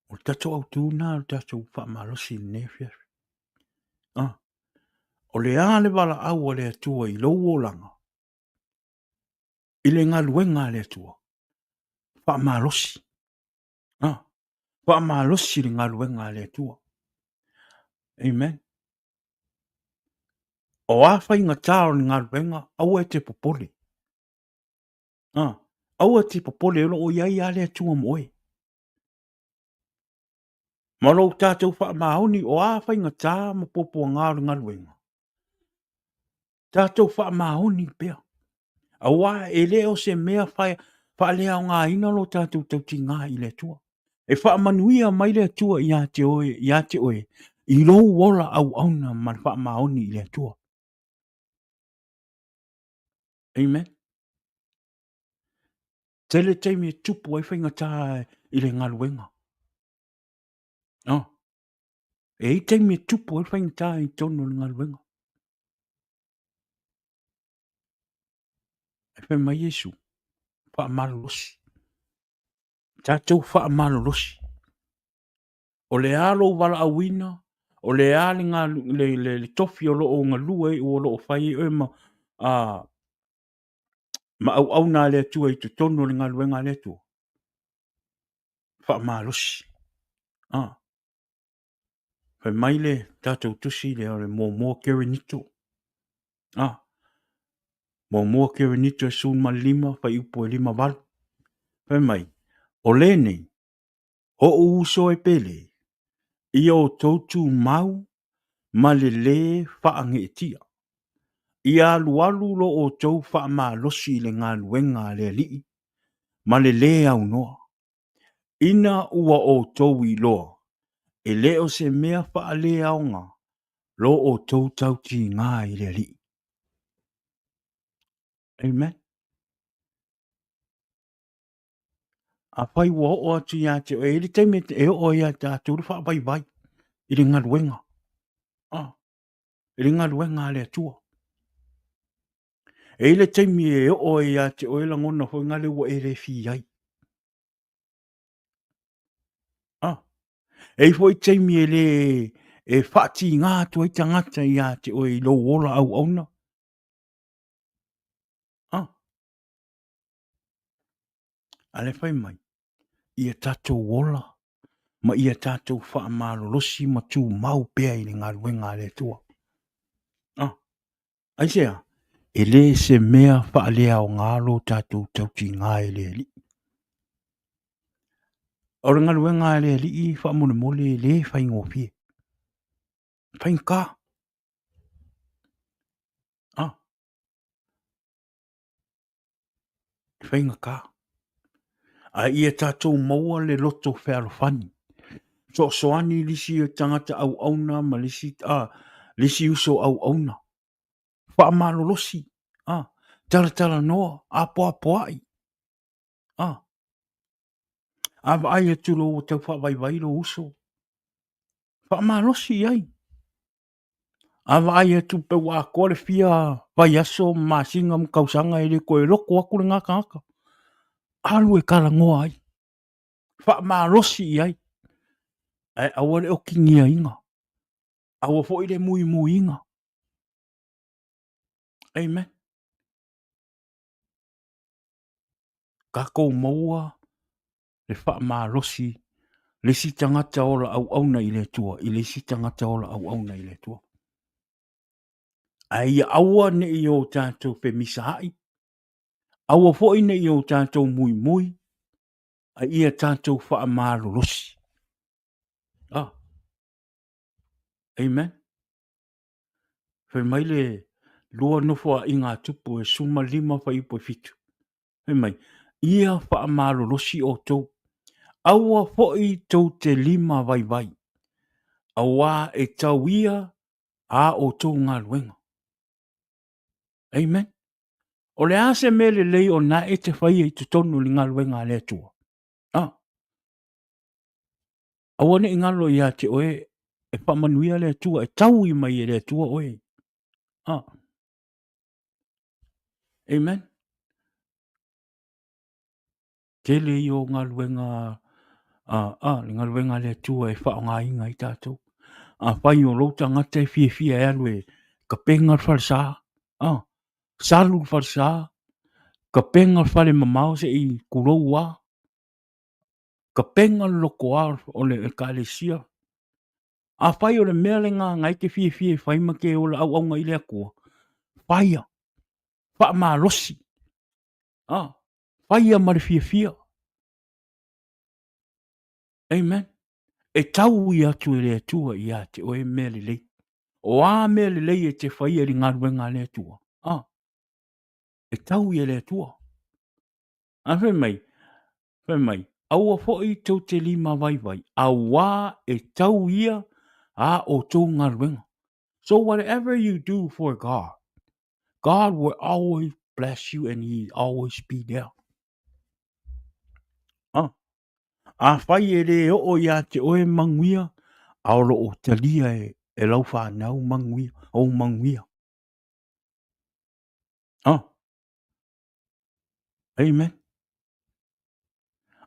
[SPEAKER 2] O le tatou autu lena o le tatou faamalosi i lenei afiafi. Ah. O le a le valaau a le Atua i lou olaga, i le galuega a le Atua, faamalosi. Ah. Faamalosi le galuega a le Atua. Amen. O a faigata o le galuega, aua e te popole. Ah, aua e te popole, o lo o i ai lava le Atua mo oe. Ma lo tatou faamaoni, o a faigata ma puapuaga o le galuega, tatou faamaoni pea. Aua e le o se mea faaleaogaina lo tatou tautiga i le Atua. E faamanuia mai le Atua ia te oe, ia te oe i lou ola auauna ma le faamaoni i le Atua. Amen. Tele taimi e tupu ai faigata i le galuega. Oh. E i taimi e tupu ai faigata i totonu o le galuega. E fai mai Iesu, faamalolosi. Tatou faamalolosi. O le a lou valaauina, o le a le, le, le, le tofi o lo o galue ai, o lo o fai ai oe ma, a, ma auauna a le Atua i totonu o le galuega a le Atua. Faamalosi. Ah. Fai mai le tatou tusi lea o le muamua Kerenito. Ah. Muamua Kerenito e 15, fuaiupu e 58. Fai mai, o lenei, Oʻu uso e pele, ia outou tumau ma le lē faageetia. Ia alualu lo outou faamalosi i le galuega a le Alii ma le lē aunoa, ina ua outou iloa e le o se mea faaleaoga lo outou tautiga i le Alii. Amen. Afai ua oo atu ia te oe, e i ai le taimi e oo ai ia tatou le faavaivai i le galuega. Ah, i le galuega a le Atua. E i ai le taimi e oo ai ia te oe lagona foi ngale ua e le fi ai. Ah, e i ai foi taimi e le e faatiga atu ai tagata ia te oe i lou ola auauna. Ah, A le fai mai, ia tatou ola ma ia tatou faamalolosi ma tumau pea i le galuega a le Atua. Ah, aisea? E le se mea faaleaoga lo tatou tautiga e le Alii. O le galuega a le Alii faamolemole e le faigofie. Faigata. Ah, e faigata. A ia tatou maua le loto fealofani, soasoani le isi tagata auauna ma le isi, a, le isi uso auauna. Faamalolosi, a, talatalanoa, apoapoai, a. A vaai atu loa ua tau faavaivai lou uso, faamalosi i ai. A vaai atu pe ua atoa le fia vaiaso ma masina ma tausaga e le toe loto atu lena tagata, alu e talanoa ai, faamalosi i ai, ae aua le okigiaina, aua foi le muimuiina. Amen. Tatou maua le faamalosi le isi tagata ola auauna i le Atua i le isi tagata ola auauna i le Atua. Ae ia aua ne i o tatou femisaai, aua foi ne i o tatou muimui, a ia tatou faamalolosi. Ah. Amen. Fai mai le lua nofoaiga a Tupu e 15 fuaiupu e 7. Fai mai, ia faamalolosi outou, aua foi tou te lima vaivai, auā e tau ia a outou galuega. Amen. O le a se mea lelei o na e te faia i totonu o le galuega a le Atua? Ah. Aua ne i galo ia te oe e faamanuia le Atua, e taui mai e le Atua oe. Ah. Amen. Tele ia o galuega a, a, le galuega a le Atua e faaaogaina ai tatou. Afai o lou tagata e fiafia e alu e kapega le falesa, a, salu le falesa, kapega le fale mamao se i kulou a, kapega le lotoa o le ekalesia. Afai o le mea lena na e te fiafia e fai ma te ola auauna i le Atua, faia, faamalosi, a, faia ma le fiafia. Amen. E taui atu e le Atua ia te oe mea lelei. O a mea lelei e te faia i le galuega a le Atua? Ah, e taui e le Atua. A fai mai, fai mai, aua foi tou te lima vaivai, auā e tau ia a outou galuega. So whatever you do for God, God will always bless you and he always be there. Ah. Afai e lē oo iā te oe manuia, a o lo o talia e, e lau whānau manuia, ou manuia. Ah. Amen.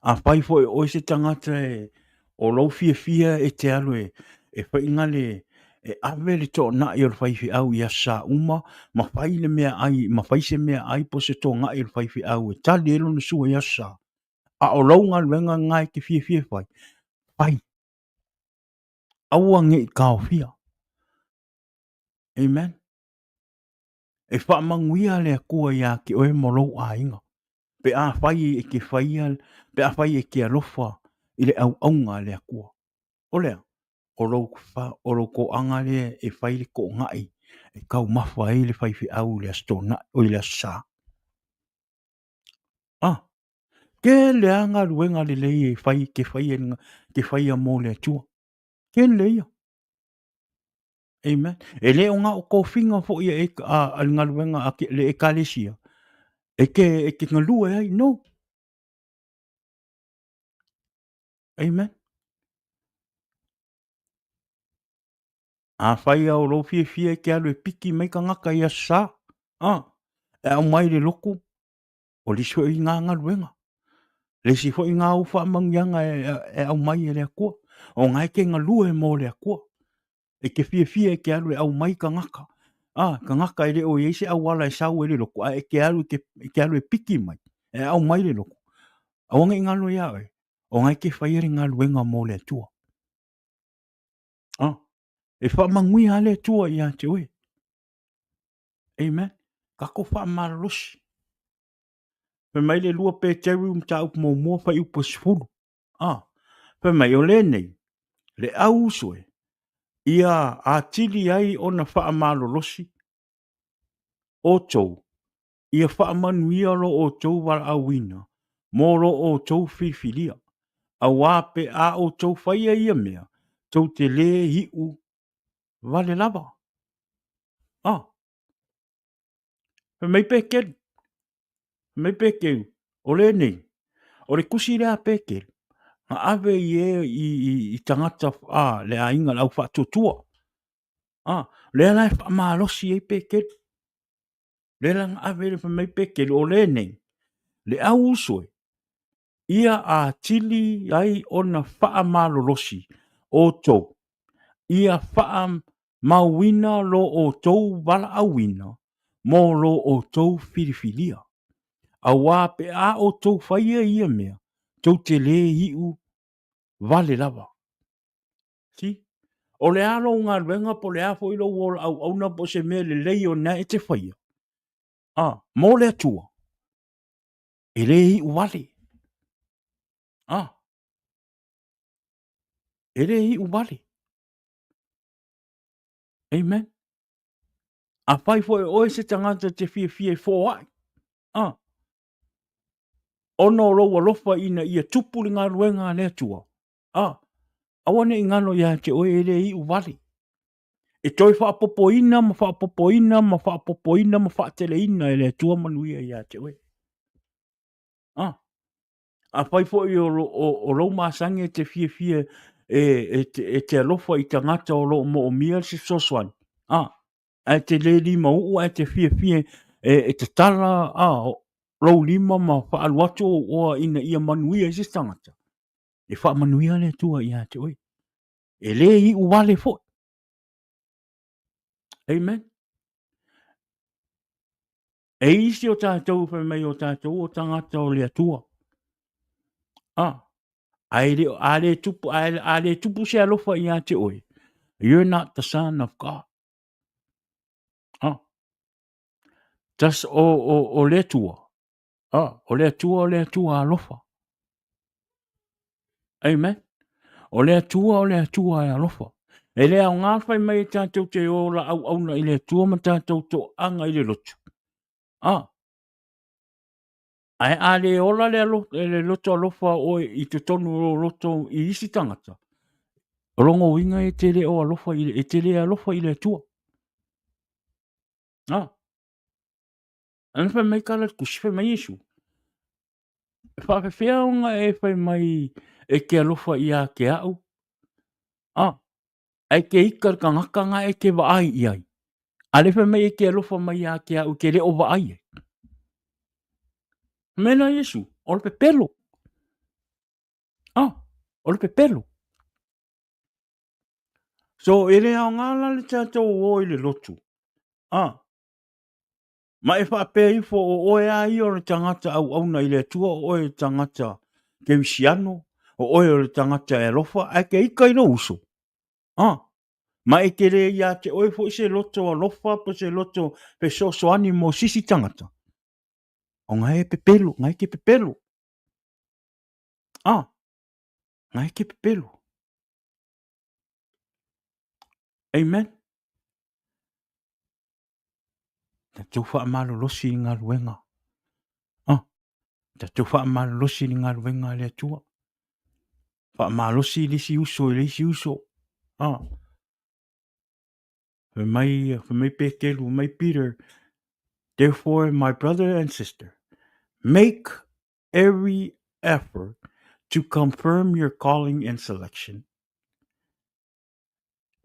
[SPEAKER 2] Afai foi o oe se tagata e o lou fiafia e te alu e, e faiga le e ave le toonai o le faifeau i aso sa uma ma fai le meaai ma fai se meaai po o se togai o le faifeau e tali ai lona sua i aso sa. A o lou galuega lena e te fiafia e fai, fai. Aua ne i taofia. Amen. E faamanuia le Atua iā te oe ma lou aiga, pe afai e te faia, pe afai e te alofa i le auauna a le Atua. O le a? O lou, o lou toaga lea e fai le toonai e taumafa ai le faifeau i le Aso Toonai, oi le Aso Sa. Ah, tele lava galuega lelei e fai, te faia, te faia mo le Atua. Tele ia. Amen. E le o na o tofiga foi e, a, a le galuega a ke, le ekalesia e te, e te galue ai. No. Amen. Afai a o lou fiafia e te alu e piki mai tagata i aso sa, a, e aumai le lotu, o le isi foi ngā galuega. Le isi foi ngā ou faamanuiaga e, e aumai e le Atua. O ngā e te galue mō le Atua. E te fiafia e te alu e aumai tagata. A, tagata e le o i ai se auala e sau e le lotu, a e te alu, e te, e te alu e piki mai, e aumai le lotu. Aua ne i ngalo iā oe, o ngā e te whaia le galuega mō le Atua. A, e faamanuia le Atua iā te oe. Amen. Tatou faamalolosi. Fai mai le 2 Peteru mataupu muamua fuaiupu e 10. Ah, fai mai o lenei, le au uso e, ia atili ai ona faamalolosi outou, ia faamanuia lo outou valaauina mo lo outou filifilia, auā pe a outou faia ia mea, tou te lē iu vale lava. Ah. Fai mai Petelu, fai mai Petelu, o lenei, o le tusi lea a Petelu, na ave i e i, i, i tagata a le aiga le au faatuatua. Ah, lea la e faamalosi ai Petelu. Lea la na ave le fai mai Petelu, o lenei, le au uso e, ia atili ai ona faamalolosi outou, ia faamauina lo outou valaauina mo lo outou filifilia. Auā pe a outou faia ia mea, tou te lē iu vale lava. See? O le a lou galuega po o le a foi lou ola auauna po o se mea lelei o na e te faia, a, mo le Atua, e lē iu vale. A, e lē iu vale. Amen. Afai foi o oe se tagata te fiafia e foai, a, ona o lou alofa ina ia tupu le galuega a le Atua, a, aua ne i galo iā te oe e lē iu vale. E toe faapopoina ma faapopoina ma faapopoina ma faateleina e le Atua manuia ia te oe. Ah, afai foi o, o, o lou masani e te fiafia e, e, te, e te alofa i tagata o lo o moomia se fesoasoani, ah, ae te le lima uu ae te fiafia e, e tatala ah, lou lima ma faalu atu ou oa ina ia manuia i se tagata, e faamanuia le Atua ia te oe. E le iu wale foi. Amen. E isi o tātou whai mai o tātou o tangata o le Atua. Ah, a le, a le tupu, a, a le tupu se alofa ia te oe. You're not the son of God. Ah. Tas o, o, o le Atua. Ah, o le Atua, o le Atua alofa. Amen. O le Atua, o le Atua e alofa. E le aoga fai mai e tātou te ola auauna i le Atua ma tātou toaga i le lotu. Ah. Ae a le ola le, alo, le loto alofa oe i totonu o loto i isi tangata, o longa uiga e te le o alofa i, e te le alofa i le Atua. Ah. Ana fai mai kala tusi, fai mai Iesu. E whaafewhea ona e fai mai e ke alofa i a ke au. Ah, ai ke ika le kangaka nga e ke vaai i ai. A le fai mai e ke alofa mai a ke au ke le o vaai ai. Mena Iesu, o le pepelo. Ah, o le pepelo. So, e le aoga la le tātou o i le lotu. Ah, Ma e faapea ifo o oe a ia o le tagata auauna i le Atua, o oe le tagata kerisiano, o oe o le tagata e alofa, ae ke ika i lou uso. A, ma e te le ia te oe foi se loto alofa po se loto fesoasoani mo sisi tagata. O nga e pepelo, nga e ke pepelo. A, nga e ke pepelo. Amen. Tatou faamalolosi i galuega. Ah, tatou faamalolosi i galuega a le Atua. Faamalosi le isi uso i le isi uso. Ah. Fai mai, fai mai Petelu, mai Peter, Therefore, my brother and sister, make every effort to confirm your calling and selection.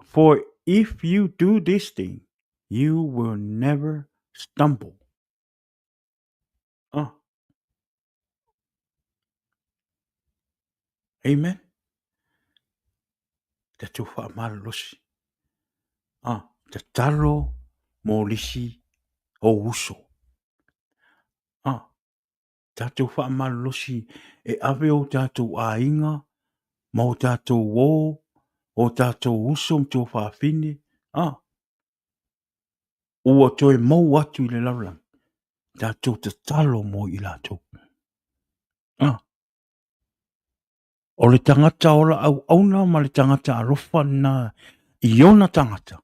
[SPEAKER 2] For if you do this thing, you will never stumble. Ah. Amen. Tatou faamalolosi. Ah, tatalo mo lisi o uso. Ah, Tātou faamalolosi e ave o tātou āinga ma o tātou ō, o tātou uso ma tuafafine, ā, ua toe mou atu i le lalolagi, tātou tatalo mo i latou. Ā, o le tagata ola auauna ma le tagata alofa na i ona tagata,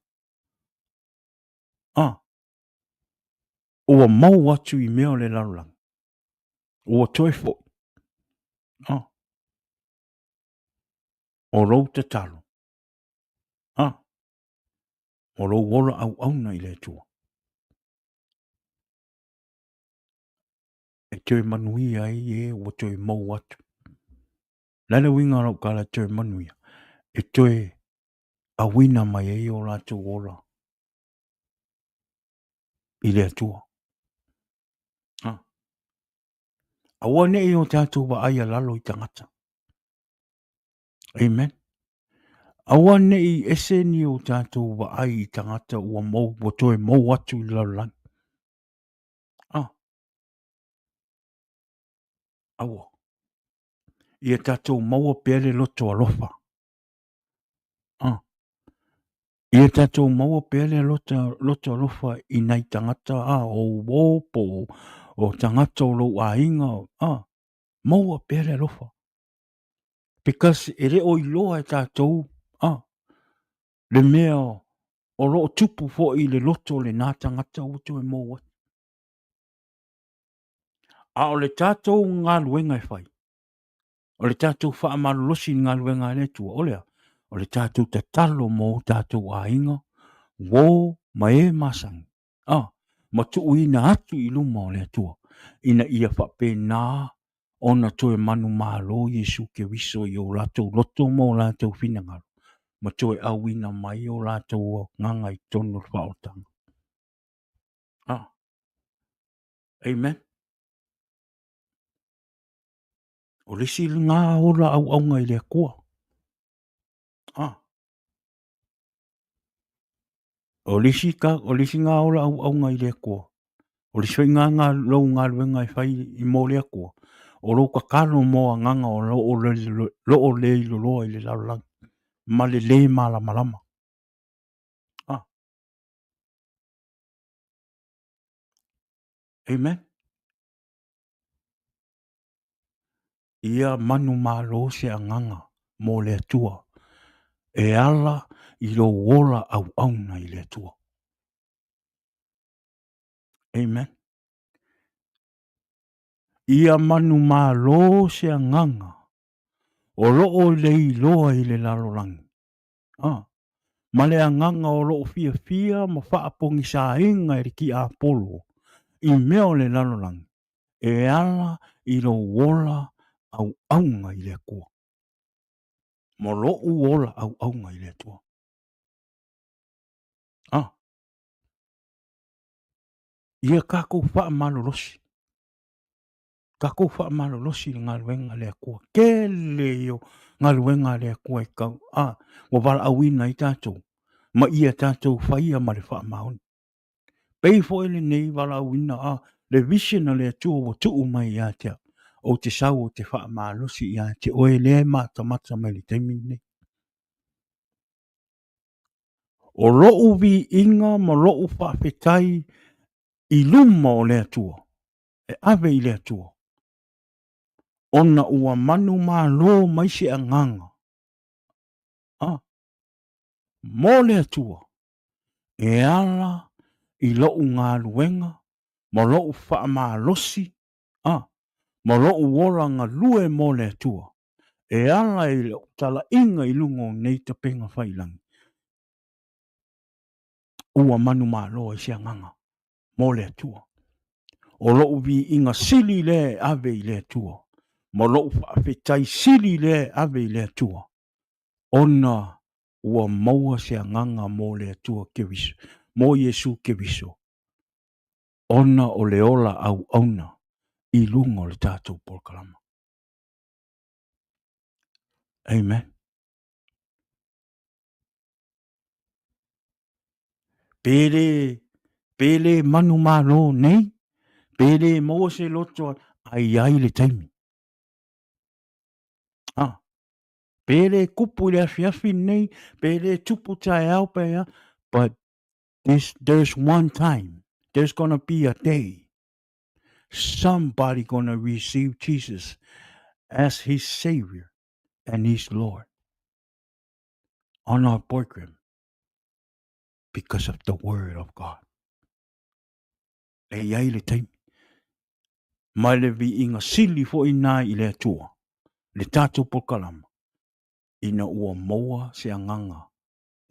[SPEAKER 2] ā, Ua mau atu i mea o le lalolagi. Ua toe foi. Ah. O lou tatalo. Ah. O lou ola auauna i le Atua. E toe manuia ai e ua toe mau atu. Le a le uiga o lau tala e toe manuia? E toe auina mai ai o latou ola i le Atua. Ha. Aua nei o tātou vaai a lalo i tangata. Amen. Aua nei ese ni o tātou vaai i tangata ua mou, ua toe mou atu i lalolagi. Ah. Aua. Ia tātou maua pea le loto alofa. Ah. Ia tātou maua pea le loto, loto alofa i nai tangata a o uō po o, o tangata o lou āinga, ah, maua pea le alofa. Because e le o iloa e tātou, ah, le mea o loo tupu foi i le loto o lenā tangata ua toe mou atu. A o le tātou galuega e fai, O le tātou faamalolosi i le galuega a le Atua, o le a? O le tātou tatalo mō o tātou aiga, Uō ma e masani, a, ma tuuina atu i luma o le Atua, ina ia faapena ona toe manumalo Iesu Keriso i o latou loto ma o latou finagalo, ma toe auina mai o latou agaga i totonu o le faaolataga. A. Amen. O le isi lena ola auauna i le Atua. A. O le isi, ka, o le isi gā ola auauna i le Atua, o le isi foi gā gā lou galuega e fai i mo le Atua, o lou tatalo mo agaga o lo o le, lo o le iloloa i le lalolagi, ma le lē malamalama. Ah. Amen. Ia manumalo se agaga mo le Atua e ala i lou ola auauna i le Atua. Amen. Ia manumalo se agaga o lo o le iloa i le lalolagi. Ah, ma le agaga o lo o fiafia ma faapogisaina e le tiapolo i mea o le lalolagi e ala i lou ola auauna i le Atua. Ma lou ola auauna i le Atua. Ah. Ia tatou faamalolosi. Tatou faamalolosi i le galuega a le Atua. Tele ia o galuega a le Atua e tau, ah, ua valaauina ai tatou, ma ia tatou faia ma le faamaoni. Pei foi lenei valaauina, a, le vision a le Atua ua tuu mai ia te au, ou te sau ou te faamalosi ia te oe lea e matamata mai i le taimi lenei. O lou viiga ma lou faafetai i luma o le Atua, e ave i le Atua, ona ua manumalo mai se agaga, a, mo le Atua, e ala i lou galuega ma lou faamalosi, a, ma lou ola galue mo le Atua, e ala i lou talaiga i luga o nei tapega faiilagi, ua manumalo ai se agaga mo le Atua. O lou viiga sili lea e ave i le Atua, ma lou faafetai sili lea e ave i le Atua, ona ua maua se agaga mo le Atua Keriso, mo Iesu Keriso, ona o le ola auauna i luga o le tatou polokalama. Amen. Pe le, pe le manumalo nei, pe le maua se loto a i ai le taimi. Ah. Pe le kupu i le afiafi nei, pe le tupu taeao pe a, but this, there's one time, there's gonna be a day, somebody gonna receive Jesus as his savior and his Lord on our program because of the word of God. E i ai le taimi. Ma le viiga sili foi na i le Atua, le tatou polokalama, ina ua maua se agaga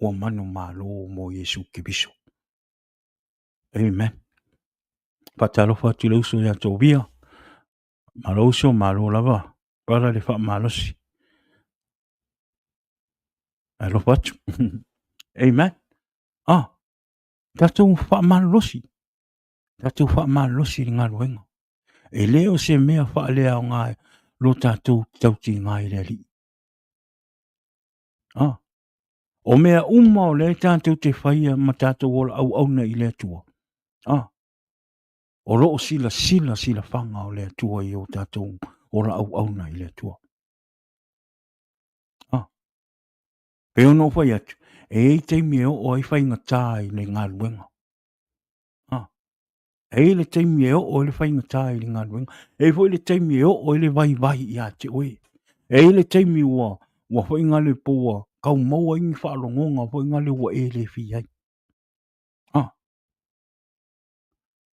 [SPEAKER 2] ua manumalo mo Iesu Keriso. Amen. Faatalofa atu i le uso ia Tovia. Malo uso, malo lava. Brother le faamalosi. Alofa atu. Amen. Ah, tatou faamalolosi. Tatou faamalolosi i le galuega. E le o se mea faaleaoga lo tatou tautiga i le Alii. Ah, o mea uma o lea tatou te faia ma tatou ola auauna i le Atua. Ah, o lo o silasila silafaga o le Atua i o tatou ola auauna i le Atua. Ah, pei ona ou fai atu, e i ai taimi e oo ai faigata i le galuega. Ah, e i ai le taimi e oo ai le faigata i le galuega. E i ai foi le taimi e oo ai le vaivai ia te oe. E i ai le taimi ua, ua foi ngale po ua tau maua ai ni faalogoga foi ngale ua e le fia ai. Ah,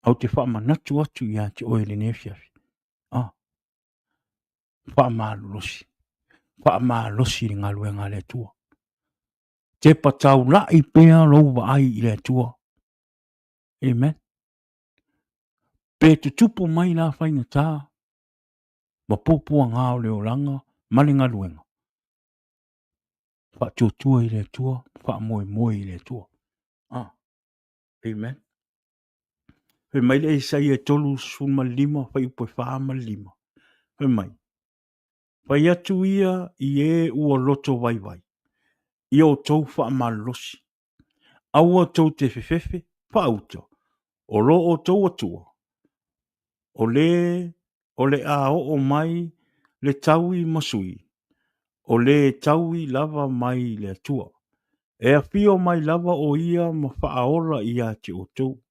[SPEAKER 2] au te faamanatu atu ia te oe i lenei afiafi. Ah, faamalolosi, faamalosi i le galuega a le Atua. Tepa taulai pea lou vaai i le Atua. Amen. Pe tutupu mai la faigata ma puapuaga o le olaga ma le galuega, faatuatua i le Atua, faamoemoe i le Atua. Ah. Amen. Fai mai le Isaia 35 fuaiupu e 4 ma le 5. Fai mai, Fai atu ia i e ua loto vaivai, ia outou faamalolosi. Aua tou te fefefe faauta, o lo outou Atua, o le o le a oo mai le taui ma sui, o le taui lava mai le Atua. E afio mai lava o ia ma faaola ia te outou,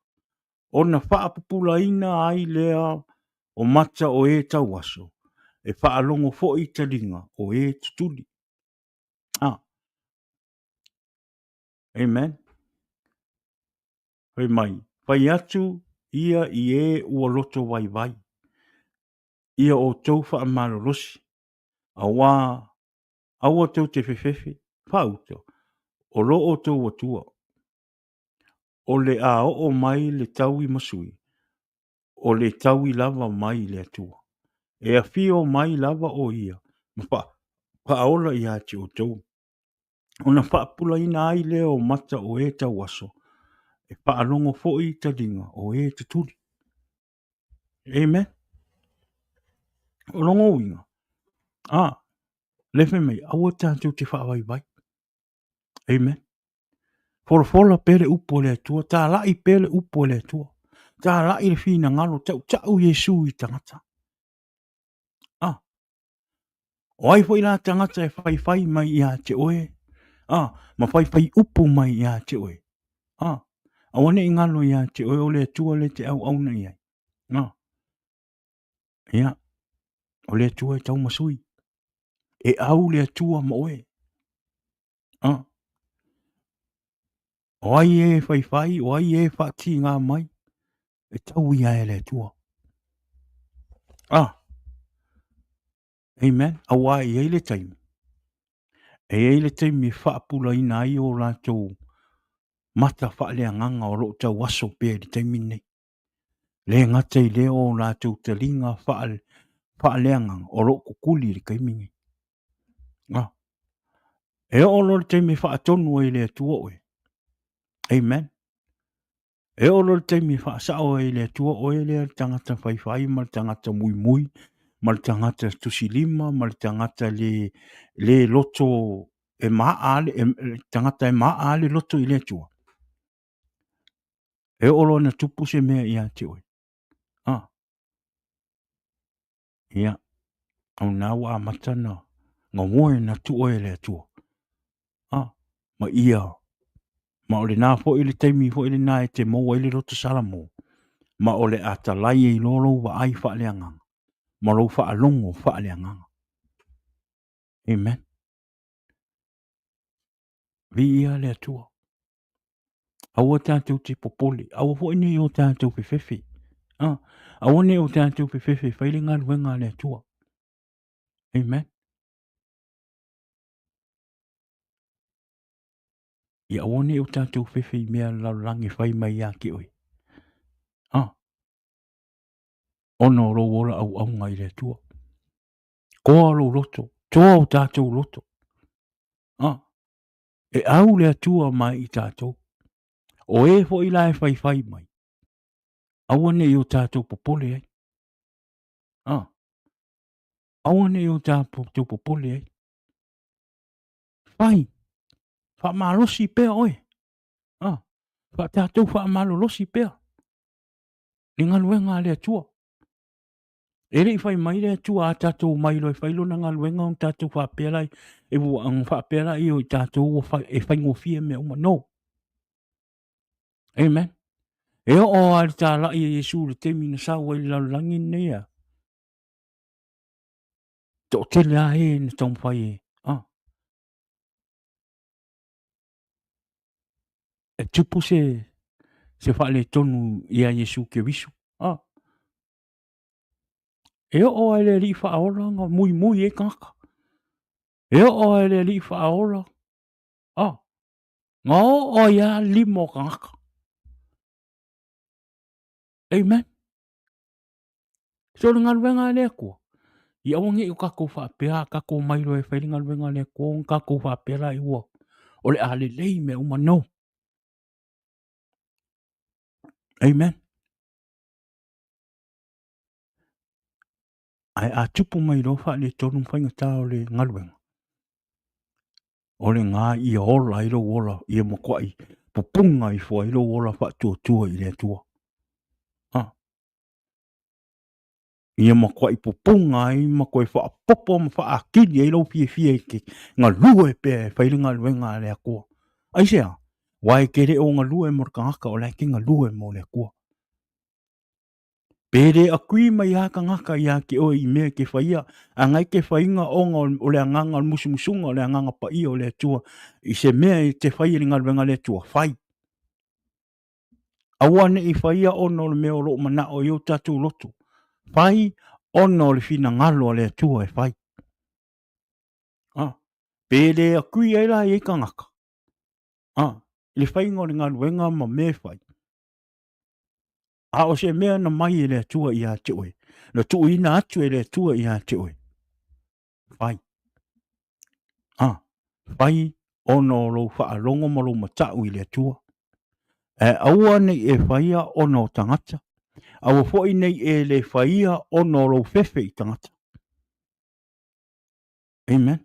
[SPEAKER 2] ona faapupulaina ai lea o mata o e tauaso, e faalogo foi taliga o e tutuli. Ah. Amen. Fai mai, fai atu ia i e ua loto vaivai, ia outou faamalolosi, auā aua tou te fefefe, faauta, o lo outou Atua, o le a oo mai le taui ma sui, o le taui lava mai le Atua. E afio mai lava o ia ma faaola ia te outou, ona faapupulaina ai lea o mata o e tauaso, e faalogo foi taliga o e tutuli. Amen. O lona uiga, a, le fai mai, aua tatou te faavaivai. Amen. Folafola pea le upu a le Atua, talai pea le upu a le Atua, talai le finagalo, tautau Iesu i tagata. Ah, o ai foi la tagata e faifai mai ia te oe, ah, ma faifai upu mai ia te oe. Ah, aua ne i galo ia te oe o le Atua le te auauna i ai. Ah, ia, o le Atua e taumasui. E au le Atua ma oe. Ah. O ai e faifai, o ai e whaatīngā mai, e tau ia e le Atua. Ah. Amen. Auā e i ai le taimi. E i ai le taimi e faapulaina ai o latou mata faaleagaga o lo o tauaso pea i le taimi lenei. Le gata i lea o latou taliga faaleagaga o lo o kukuli i le taimi lenei. Ah. E oo loa le taimi e faatonu ai e le Atua oe. Amen. E oo loa le taimi e faasao ai e le Atua oe lea le tagata faifai ma le tagata muimui ma le tagata tusilima ma le tagata le, le loto e maa le, e, tagata e maa le loto i le Atua. E oo loa na tupu se mea ia te oe. Ah. Ia, o na ua amata na gamoe na tu oe e le Atua. Ah, ma ia, ma o lena foi le taimi foi lena e te maua ai le loto salamo, ma o le a talai ai loa lou vaai faaleagaga, ma lou faalogo faaleagaga. Amen. Viia le Atua. Aua tatou te popole, aua foi ne i o tatou fefefe. Ah, aua ne i o tatou fefefe e fai le galuega a le Atua. Amen. Ia aua ne i o tatou fefe i mea lalolagi e fai mai ia te oe. Ah, ona o lou ola auauna i le Atua. Toa lou loto, toa o tatou loto. Ah, e au le Atua mai i tatou. O e foi la e faifai mai, aua ne i o tatou popole ai. Ah, aua ne i o tatou popole ai. Fai, faamalosi pea oe. Ah, faatatou faamalolosi pea le galuega a le Atua. E le i fai mai le Atua a tatou omai loa e fai lona galuega ona tatou faapea la e ua ona faapea la i o i tatou ua fai, e faigofie mea uma. No. Amen. E oo lava i le talai a Iesu i le taimi na sau ai i le lalolagi lenei a. Toatele lava e na taumafai e, ah. E tupu se, se faaletonu ia Iesu Keriso. Ah. E oo lava i le Alii Faaola na muimui ai tagata. E oo lava i le Alii Faaola. Ah. Na oo ai lava lima o tagata. Amen. So o le galuega a le Atua, ia aua ne i o tatou faapea a tatou omai loa e fai le galuega a le Atua ona tatou faapea lea ua o le a lelei mea uma. No. Amen. Ae a tupu mai loa faaletonu ma faigata o le galuega, o lena ia ola ai lou ola, ia matuai pupuga ifo ai lou ola faatuatua i le Atua. Ha. Ia matuai pupuga ai ma toe faapopo ma faatili ai lou fiafia i te galue pea e fai le galuega a le Atua. Aisea? Aua e te le o galue mo le tagata, o la e te galue mo le Atua. Pe le agree mai lava tagata ia te oe i mea e te faia, a na e te faiga ona o le agaga o le musumusuga, o le agaga paia o le Atua, i se mea e te fai i le galuega a le Atua, fai. Aua ne i faia ona o le mea o lo o manao ai o tatou loto. Fai ona o le finagalo a le Atua e fai. Ah, pe le agree ai la i tagata. Ah, i le faiga o le galuega ma mea e fai. A o se mea na mai e le Atua ia te oe, na tuuina atu e le Atua ia te oe, fai. A, fai ona o lou faalogo ma lou matau i le Atua. Ae aua ne i e faia ona o tagata, aua foi ne i e le faia ona o lou fefe i tagata. Amen.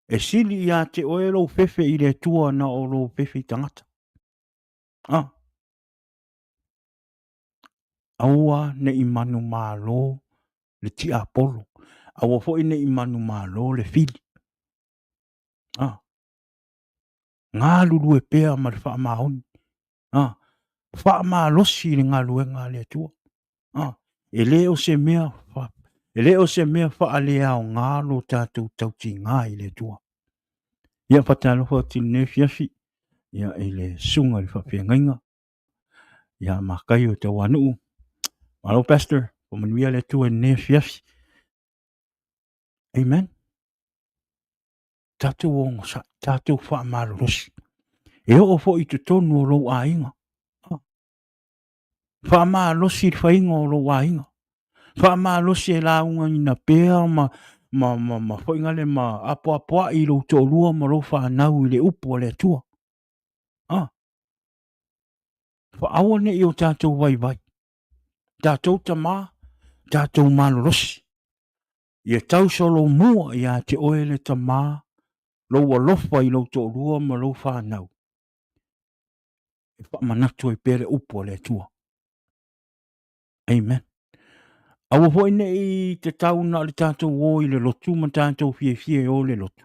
[SPEAKER 2] E sili ia te oe lou fefe i le Atua na o lou fefe i tagata. Ah. Aua ne i manumalo le tiapolo, aua foi ne i manumalo le fili. Ah. Galulue pea ma le faamaoni. Ah. Faamalosi le galuega a le Atua. Ah. E le o se mea e le o se mea faaleaoga lo tatou tautiga i le Atua. Ia faatalofa atu i lenei afiafi ia i le susuga i le faafeagaiga ia Makaio Tauanuu. Malo Pastor, faamanuia le Atua i lenei afiafi. Amen. Tatou onosai, tatou faamalolosi. E oo foi i totonu o lou aiga. Faamalosi le faiga o lou aiga. Faamalosi e laugaina pea ma, ma, ma, ma foi gale ma apoapoai i lou toalua ma lou fanau i le upu a le Atua. Ah. Aua ne i o tatou vaivai. Tatou tamā, tatou malolosi. Ia tau solomua ia te oe le tamā, lou alofa i lou toalua ma lou fanau. E faamanatu ai pea le upu a le Atua. Amen. Aua foi ne i tatau na o le tatou o i le lotu ma tatou fiafia e o i le lotu.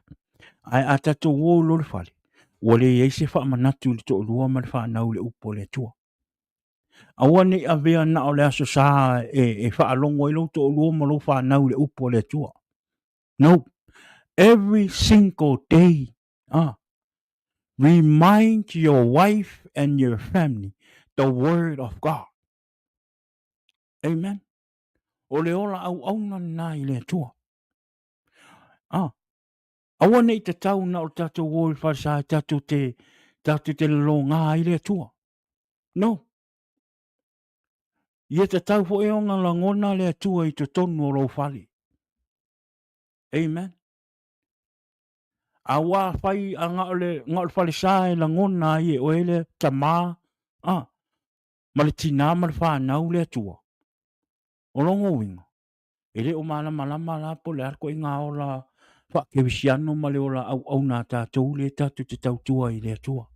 [SPEAKER 2] Ae a tatou o i le fale, ua leai se faamanatu i le toalua ma le fanau i le upu a le Atua. Aua ne i avea na o le Aso Sa e faalogo ai lou toalua ma lou fanau i le upu a le Atua. No. Every single day. Ah. Remind your wife and your family the word of God. Amen. O le ola auauna lena i le Atua. Ah. Aua ne i tatau na o le tatou o i le falesa e tatou te, tatou te lologa ai le Atua. No. Ia tatau foi ona lagona le Atua i totonu o lou fale. Amen. A ua fai a na o le, na o le falesa e lagona ai e oe le tamā, ah, ma le tinā ma le fanau le Atua. O lona uiga, e le o malamalama la po o le a le ituaiga ola faakerisiano ma le ola auauna a tatou lea tatou te tautua ai i le Atua.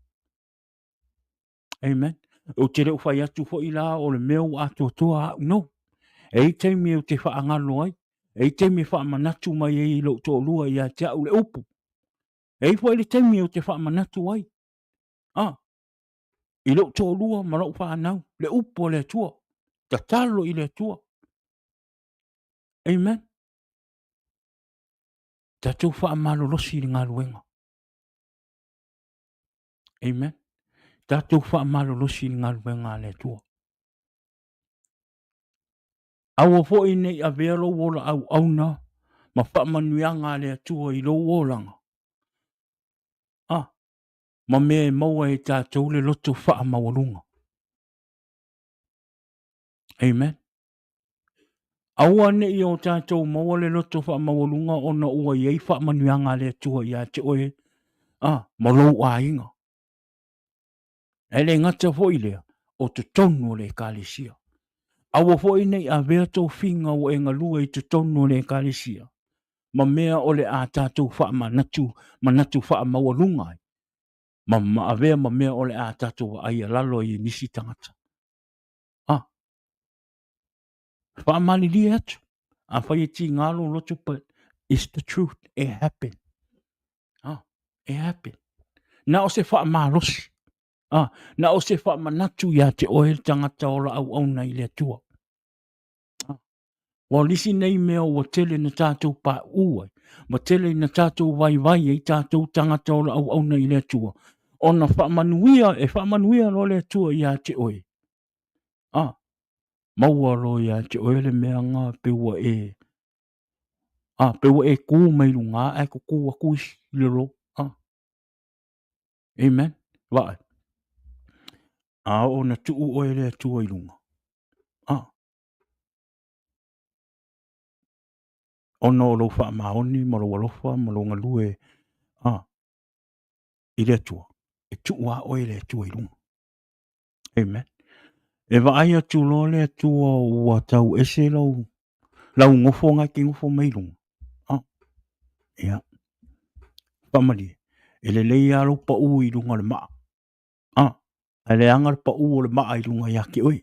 [SPEAKER 2] Amen. Ou te le o fai atu foi la o le mea ua atoatoa au. No. E i ai taimi ou te faagalo ai. E i ai taimi e faamanatu mai ai i lou toalua ia te au le upu. E i ai foi le taimi ou te faamanatu ai. Ah, i lou toalua ma lou fanau, le upu a le Atua. Tatalo i le Atua. Amen. Tatou faamalolosi i le galuega. Amen. Tatou faamalolosi i le galuega a le Atua. Aua foi ne i avea lou ola auauna ma faamanuiaga a le Atua i lou olaga. Ah. Ma mea e maua e tatou le loto faamaualuga. Amen. Aua ne i o tatou maua le loto faamaualuga ona ua i ai faamanuiaga a le Atua ia te oe a, ma lou aiga. Ae le gata foi lea, o totonu o le ekalesia. Aua foi ne i avea tofiga ua e galue i totonu o le ekalesia, ma mea o le a tatou faamanatu, manatu faamaualuga ai, ma ma avea ma mea o le a tatou vaaia lalo ai e nisi tagata. Ah, faamalilie atu, afai e tiga lou loto, but it's the truth, it happened. Ah, e happen. Na o se faamalosi. Ah, na o se faamanatu ia te oe le tagata ola auauna i le Atua. Ah, ua lisi nei mea ua tele na tātou paʻū ai, ma tele na tātou vaivai ai tātou tagata ola auauna i le Atua. Ona faamanuia, e faamanuia loa le Atua ia te oe. Ah, maua loa ia te oe le mea nga pe ua e A, pe ua e kū mai luga ae kukū aku isi i lalo. A. Amen. Vaai. A oo na tuu oe le Atua i luga. A. Ona o lou faamaoni ma lou alofa ma lou galue a, i le Atua, e tuu lava oe e le Atua i luga. Amen. E vaai atu loa le Atua ua tau ese lau, lau gofo nga e te gofo mai luga. Oh. Ia. Faamalie. E lelei lava lou paʻū i luga o le maa. Ah. Ae leaga le paʻū o le maa i luga ia te oe.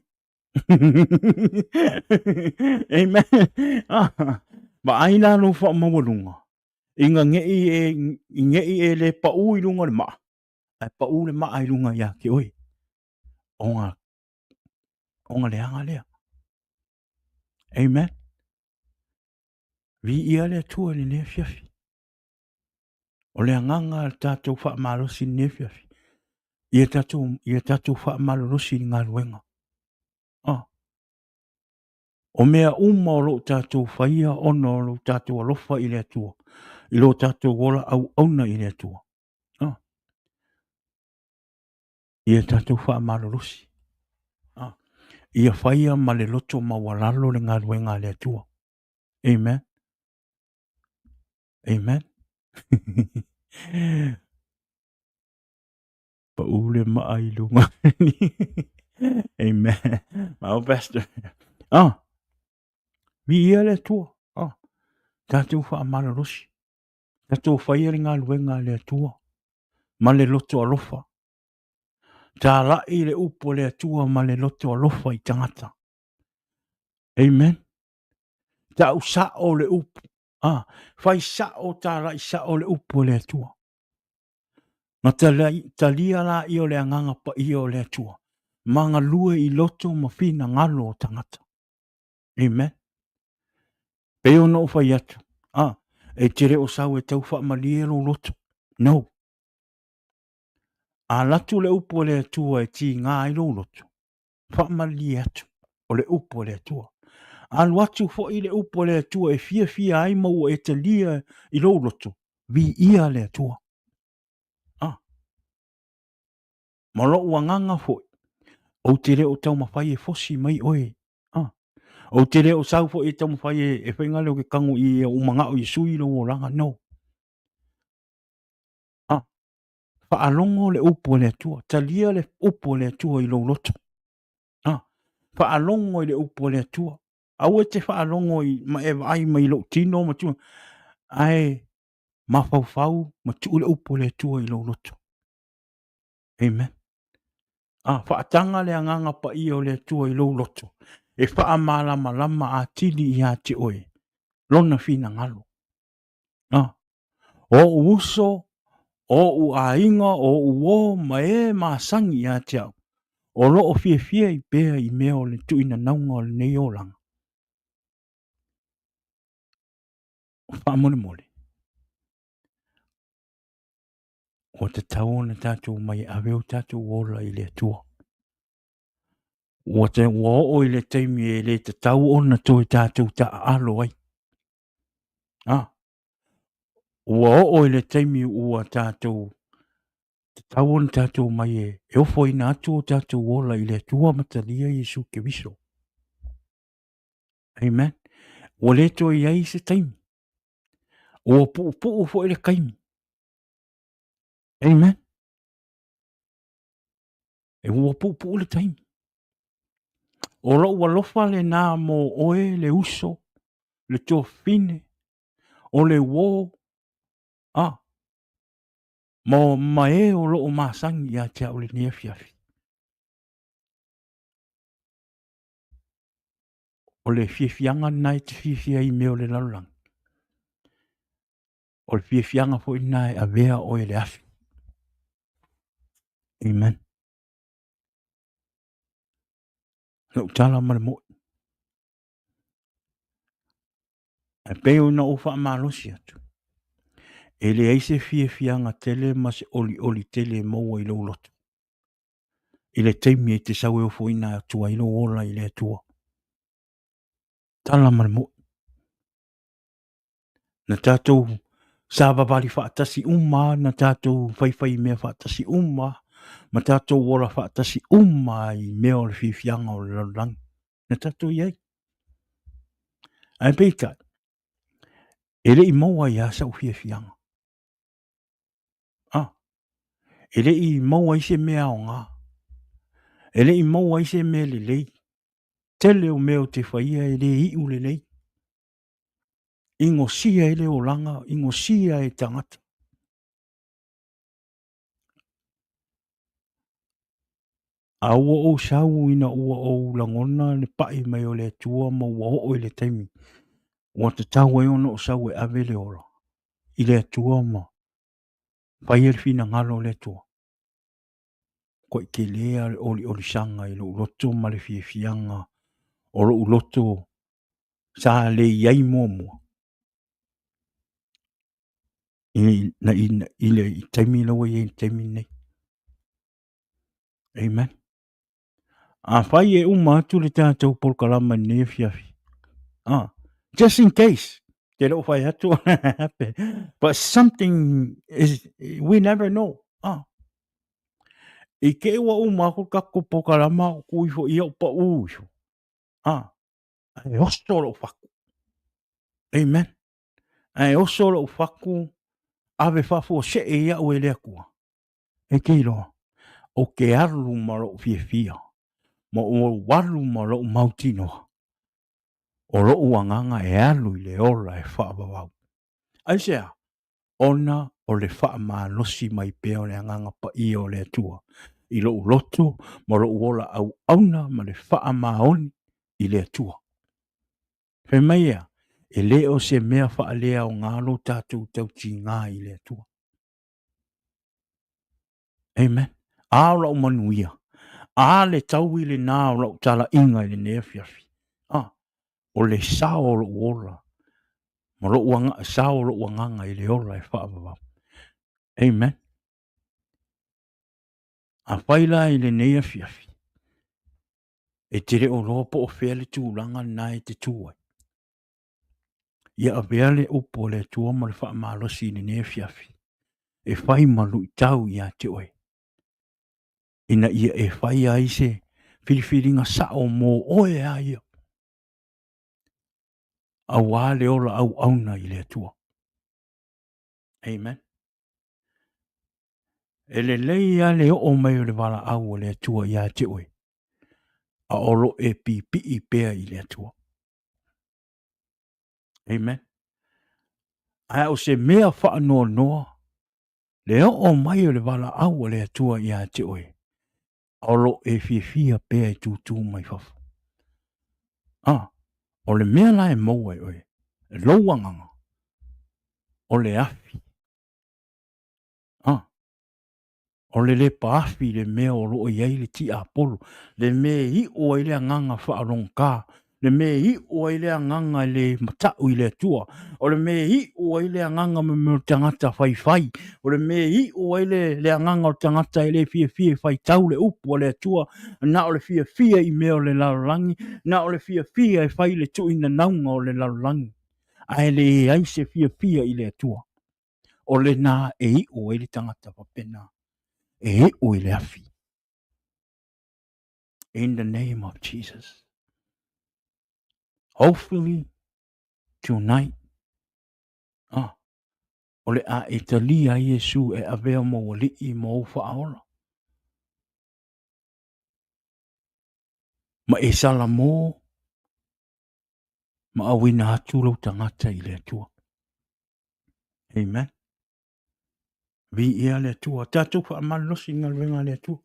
[SPEAKER 2] Amen. Ah. Vaai la lou faamaualuga. Ina ne i e, ne i e le paʻū i luga o le maa. Ae paʻū le maa i luga ia te oe. Ona, ona leaga lea. Amen. Viia le Atua i lenei afiafi. O le agaga a le tatou faamalosi i lenei afiafi. Ia tatou, ia tatou faamalolosi i le galuega. Ah. O mea uma o lo o tatou faia ona o lo tatou alofa i le Atua, i lo tatou ola auauna i le Atua. Ah. Ia tatou faamalolosi. Ah. Ia faia ma le loto maualalo le galuega a le Atua. Amen. Amen. Paʻū le maa i luga. Amen. Mau pastor. Ah. Viia le Atua. Ah. Tatou faamalolosi. Tatou faia le galuega a le Atua ma le loto alofa. Tālaʻi le upu a le Atua ma le loto alofa i tagata. Amen. Ta'u sa'o le upu. Ah, fai sa'o tālaʻi sa'o le upu a le Atua. Na talia laia o le Agaga Paia o le Atua ma galue i loto ma finagalo o tagata. Amen. Pei ona ou fai atu, ah, e te le o sau e tau faamalie lou loto. No. A alu atu le upu a le Atua e tiga ai lou loto, faamalie atu, o le upu a le Atua. Alu atu foi le upu a le Atua e fiafia ai ma ua e talia i lou loto, viia le Atua. Ah. Ma lou agaga foi, ou te le o taumafai e fosi mai oe. Ah. Ou te le o sau foi e taumafai e, e fai ngale o ke kago i ou manao i sui lou olaga. No. Ah. Faalogo le upu a le Atua, talia le upu a le Atua i lou loto. Ah, faalogo i le upu a le Atua. Aua e te faalogo i, ma e vaai mai i lou tino ma tua, ae mafaufau ma tuu le upu a le Atua i lou loto. Amen. Ah, faataga le agaga paia o le Atua i lou loto, e faamalamalama atili ia te oe, lona finagalo. Ah, o ou uso, o ou aiga, o ou uō ma e masani ia te au, o lo o fiafia i pea i mea o le tuuinanauga o lenei olaga. Faamolemole, ua tatau ona tatou omai e ave o tatou ola i le Atua. Ua, te, ua oo i le taimi e le tatau ona toe tatou taaalo ai. Ah, ua oo i le taimi ua tatou. Tatau ona tatou mai e, e ofoina atu o tatou ola i le Atua ma talia Iesu Keriso. Amen. Ua le toe i ai se taimi. Ua puupuu foi le taimi. Amen. E ua puupuu le taimi. O lou alofa lenā mo oe le uso, le tuafafine, o le uō, a, ma, ma e o loo masani ia te au lenei afiafi. O le fiafiaga lena e te fiafia ai i mea o le lalolagi. O le fiafiaga foi lena e avea oe e le afi. Amen. Lou tala ma le moi. Ae pei ona ou faamalosi atu, e leai se fiafiaga tele ma se olioli tele e maua i lou loto i le taimi e te sau e ofoina atu ai lou ola i le Atua. Tala ma le moi. Na tatou savavali faatasi uma, na tatou faifai mea faatasi uma, ma tatou ola faatasi uma i mea o le fiafiaga o le lalolagi. Na tatou i ai. Ae peitai, e le i maua ai lava sau fiafiaga. Ah, e le i maua ai se mea aoga. E le i maua ai se mea lelei. Tele o mea ou te faia e le iu lelei. Igosia ai le olaga, igosia e tagata. A ua ou sau ina ua ou lagona le paʻi mai o le Atua ma ua oo i le taimi ua tatau ai ona ou sau e ave le ola i le Atua ma faia le finagalo o le Atua. Koʻi tele a le oliolisaga i lou loto ma le fiafiaga o lou loto sa le i ai muamua i, i, i le taimi la ua i ai i le taimi lenei. Amen. Afai e uma atu le tatou polokalama i lenei afiafi, ah, just in case, te le o fai atu, but something is, we never know. Ah. I te ua uma atu le tatou polokalama, o tu ifo ia o pau ifo. Ah. E oso lou fatu. Amen. Ae oso lou fatu, ave faafuasee ia'u e le Atua. E te iloa, ou te alu ma lou fiafia, ma ou alu ma lou mautinoa, o lou agaga e alu i le ola e faavavau. Aisea? Ona o le faamalosi mai pea o le Agaga Paia o le Atua i lou loto ma lou ola auauna ma le faamaoni i le Atua. Fai mai ea, e le o se mea faaleaoga lo tatou tautiga i le Atua. Amen. A o lau manuia. A le taui lenā o lau talaiga i lenei afiafi. A, o le sao o lou ola, ma lou aga, sao o lou agaga i le ola e faavavau. Amen. Afai la i lenei afiafi, e te le o loa po o fea le tulaga lenā e te tu ai. Ia avea le upu a le Atua ma le faamalosi i lenei afiafi, e fai ma luitau ia te oe, ina ia e faia ai se filifiliga sao mo oe a ia, auā le ola auauna i le Atua. Amen. E lelei lava le oo mai o le valaau a le Atua ia te oe, a o lo e pipii pea i le Atua. Amen. Ae o se mea faanoanoa le oo mai o le valaau a le Atua ia te oe, a o lo e fiafia pea e tūtū mai fafo. Ah, o le mea la e maua e oe, lou agaga, o le afi. Ah, O le lepa afi le mea o lo o i ai le tiapolo, le mea e iʻu ai le agaga faalogotā, le mea e iʻu ai le agaga e le mataʻu i le Atua, o le mea e iʻu ai le agaga ma mea o le tagata faifai, o le mea e iʻu ai le, le agaga o le tagata e le fiafia e faitau le upu a le Atua, na o le fiafia i mea o le lalolagi, na o le fiafia e fai le tuuinanauga o le lalolagi, ae leai se fiafia i le Atua. O lenā e iʻu ai le tagata faapena. E iu i le afi. In the name of Jesus. Hopefully tonight, ah, o le a e talia ai Iesu e avea mou alii ma ou faaola. Ma e salamo ma auina atu lou tagata i le Atua. Amen. Viia le Atua. Tatou faamalolosi i galuega a le Atua.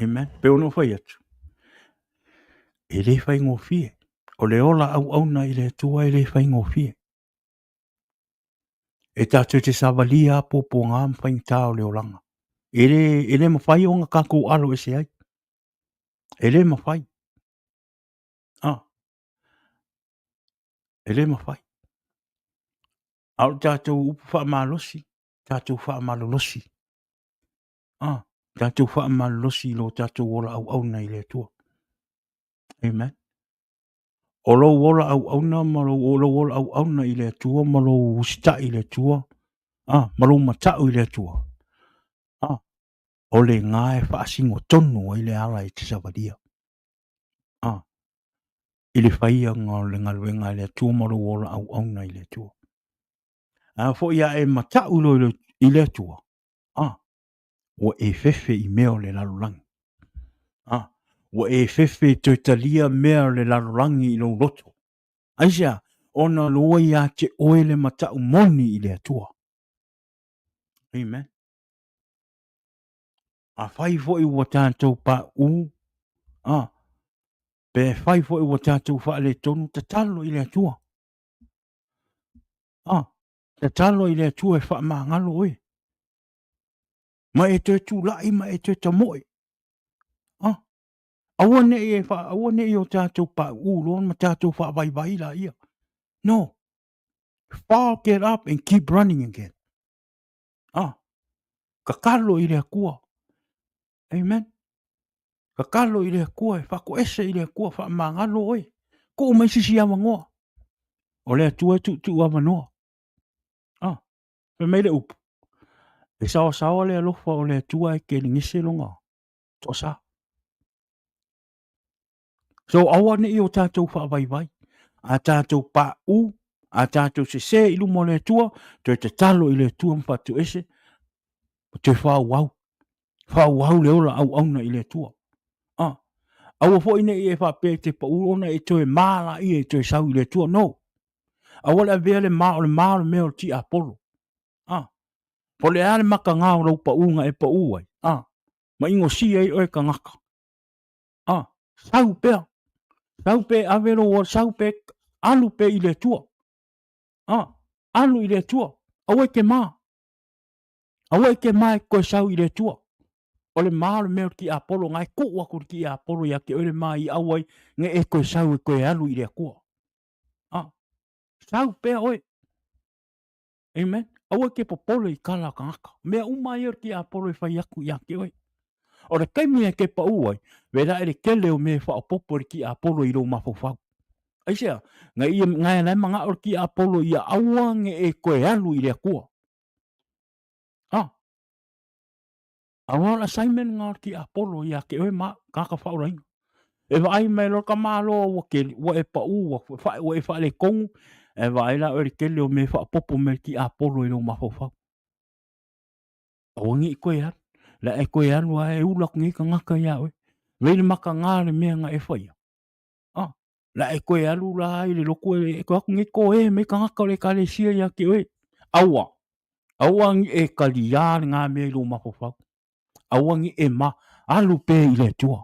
[SPEAKER 2] Amen. Pe ono fai atu. E le faigofie. O le ola auauna i le Atua e le faigofie. E tatou te savalia a puapuaga ma faigata o le olaga. E le, e le mafai ona tatou alo ese ai. E le mafai. Ah. E le mafai. A o le tatou upu faamalosi, tatou faamalolosi. Ah, tatou faamalolosi i lo tatou ola auauna i le Atua. Amen. O lou ola auauna ma lou, lou ola auauna i le Atua ma lou usitai i le Atua, ah, ma lou matau i le Atua. Ah, o lena e faasino tonu ai le ala e te savalia. Ah, i le faiaga o le galuega a le Atua ma lou ola auauna i le Atua. A foi a e matau loa i le Atua, ah, ua e fefe i mea o le lalolagi. Ah, ua e fefe i toe talia mea o le lalolagi i lou loto. Aisea? Ona lua ia te oe le matau moni i le Atua. Amen. Afai foi ua tatou paʻū, ah, pe fai foi ua tatou faaletonu, tatalo i le Atua. Ah, tatalo i le Atua e faamagalo oe. Ma e toe tulai ma e toe tamoe. Ah, aua ne i e fa, aua ne i o tatou paʻū loa ma tatou faavaivai laia. No. Fall, get up and keep running again. Ah, tatalo i le Atua. Amen. Tatalo i le Atua e faatoese i le Atua, faamagalo oe. Tuu mai sisi avanoa. O le Atua e tuutuu avanoa. Ah, fai mai le upu. E saosaoa le alofa o le Atua e kelegese lona toasa. So aua ne i o tatou faavaivai. A tatou paʻū, a tatou sesē i luma o le Atua, toe tatalo i le Atua ma faatoese, ma toe faaauau. Faaauau le ola auauna i le Atua. Ah, aua foi ne i e faapea e te paʻū ona e toe mā laia e toe sau i le Atua. No. Aua le avea le mā, o le mā o le mea o le tiapolo. Ah, po o le a le makagā o lou paʻū na e paʻū ai. Ah, ma inosia ai oe kanaka. Ah, sau pea. Sau pe ave lou ola, sau pe alu pe i le Atua. Ah, alu i le Atua. Aua e te mā. Aua e te mā e toe sau i le Atua. O le mā o le mea o le tiapolo, na e tuu atu le tiapolo ia te oe le mā i au ai, ne e toe sau e toe alu i le Atua. Ah, sau pea oe. Amen. Aua e te popole i kala a tagata. Mea uma ia o le tiapolo e fai atu ia te oe. O le taimi e te paʻū ai, vela e le tele o mea e faaopoopo e le tiapolo i lou mafaufau. Aisea? Na ia, na e la e manao le tiapolo ia aua ne e toe alu i le Atua. Ah. Aua o le assignment lena o le tiapolo ia te oe ma au, tagata faaolaina. E vaai mai loa ka Malo ua keli, ua e paʻū, ua, fa, ua e faaletonu, e vaai la oe i le tele o mea e faaopoopo mai le tiapolo i lou mafaufau. Aua ne i toe alu. La e toe alu lava e ula atu nei tagata iā oe. Vei le makagā le mea na e faia. Ah, la e toe alu la i le lotu e, e toe atu nei toe mai tagata o le ekalesia ia te oe. Aua, aua ni e kaliā lena mea i lou mafaufau. Aua ni e ma, alu pea i le Atua.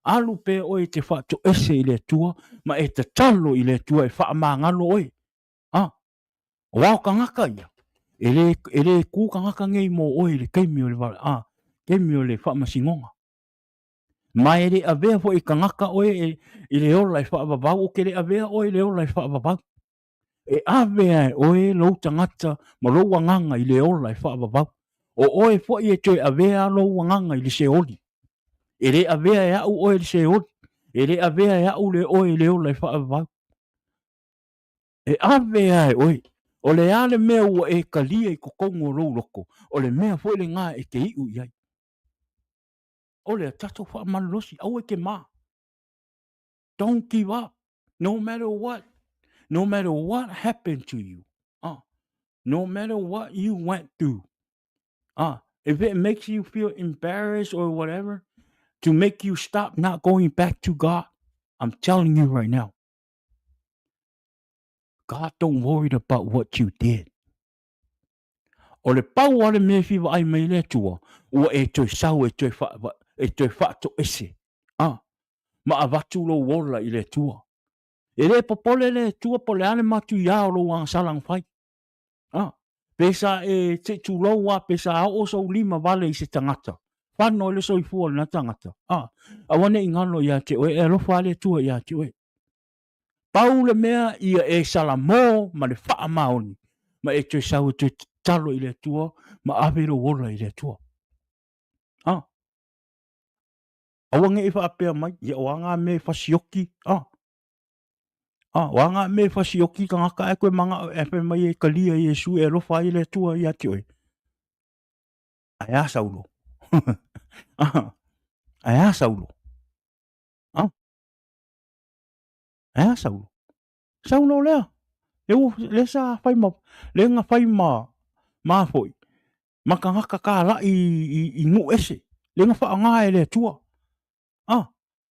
[SPEAKER 2] Alu pea oe e te faatoese i le Atua ma e tatalo i le Atua e faamagalo oe. Ah, o ao tagata ia, e le, e le kū tagata nei mō oe i le taimi o le, ah, taimi o le faamasinoga. Ma e le avea foi i tagata oe e, i le ola e faavavau, ou te le avea oe i le ola e faavavau. E ave a e oe lou tagata ma lou agaga i le ola e faavavau. O oe foi e toe avea lou agaga i le seoli. E le avea e au oe i le seoli. E le avea e au le oe i le ola e faavavau. E ave a e oe. O le a le mea ua e talia i totonu o lou loto, o le mea foi lena e te iu i ai. O lea, tatou faamalolosi, aua e te mā. Don't give up, no matter what. No matter what happened to you. No matter what you went through. If it makes you feel embarrassed or whatever, to make you stop not going back to God, I'm telling you right now, God don't worry about what you did. O le pau a le mea e fia vaai mai le Atua, ua e toe sau e toe fa, e toe faatoese, ah, ma avatu lou ola i le Atua. E le popole le Atua po o le a le matuiā o lou agasala na fai. Ah, pe sa e se i tulou a, pe sa oo sou lima vale i se tagata, fano ai le soifua o lena tagata. Ah, aua ne i galo ia te oe, e alofa lava le Atua ia te oe. Pau le mea ia e salamo ma le faamaoni, ma e toe sau e toe tatalo i le Atua ma ave lou ola i le Atua. Ah, aua ne i faapea mai, ia o a ngā mea e fasioki, ah, ah, o a ngā mea e fasioki tagata ae koe manao e fai mai e talia Iesu e alofa ai le Atua ia te oe. Ae a Saulo? ah, ae a Saulo? Ah, ae a Saulo? Saulo lea, le, le sa fai ma, le nga fai ma, ma foi, ma tagata tālaʻi i, i nuu ese, le na faaaoga e le Atua. Ah,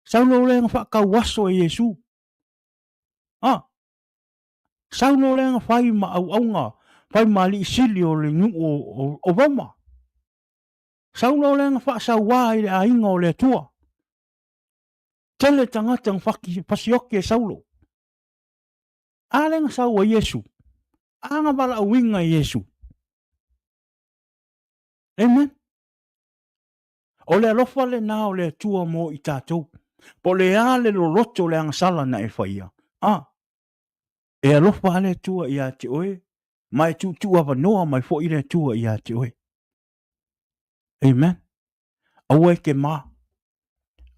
[SPEAKER 2] Saulo lea na faatauaso e Iesu. Ah, Saulo lea na fai ma auauna, fai ma alii sili o le nuu o, o, o Roma. Saulo lea na faasauā i le aiga o le Atua. Tele tagata na fasioki e Saulo. A lea na sau ai Iesu. A na valaauina e Iesu. Amen. O le alofa lena o le Atua mo i tatou. Po o le a le loloto o le agasala na e faia. A, e alofa lava le Atua ia te oe, ma e tuutuu avanoa mai foi le Atua ia te oe. Amen. Aua e te mā.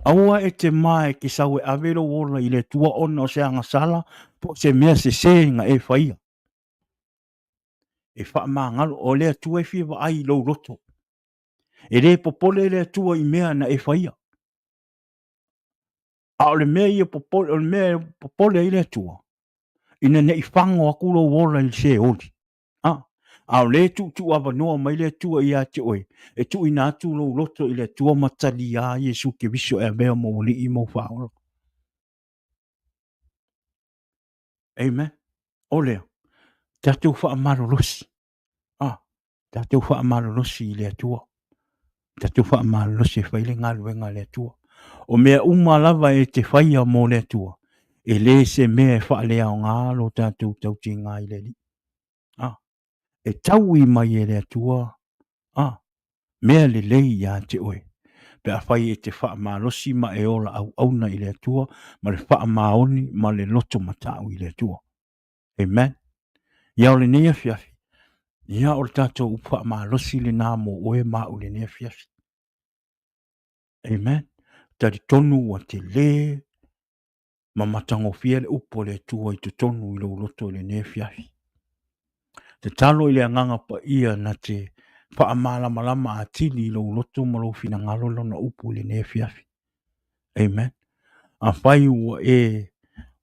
[SPEAKER 2] Aua e te mā e te sau e ave lou ola i le Atua ona o se agasala po o se mea sesē na e faia. E faamagalo, o le Atua e fia vaai i lou loto. E le popole le Atua i mea na e faia. A o le mea ia popole, o le mea e popole ai le Atua, ina ne i fago aku lou ola i le seoli. A, a o lea e tuutuu avanoa mai le Atua ia te oe, e tuuina atu lou loto i le Atua ma taliā Iesu Keriso e avea mou Alii mou Faaola. Amen. O lea, tatou faamalolosi. A, tatou faamalolosi i le Atua. Tatou faamalolosi e fai le galuega a le Atua. O mea uma lava e te faia mo le Atua, e le se mea e faaleaoga lo tatou tautiga i le Alii. A, e taui mai e le Atua, a, mea lelei ia te oe, pe afai e te faamalosi ma e ola auauna i le Atua ma le faamaoni ma le loto matau i le Atua. Amen. Ia o lenei afiafi, ia o le tatou upu faamalosi lena mo oe ma au i lenei afiafi. Amen. Talitonu ua tele ma matagofie le upu a le Atua i totonu i lou loto i lenei afiafi. Tatalo i le Agaga Paia na te faamalamalama atili i lou loto ma lou finagalo lona upu i lenei afiafi. Amen. Afai ua e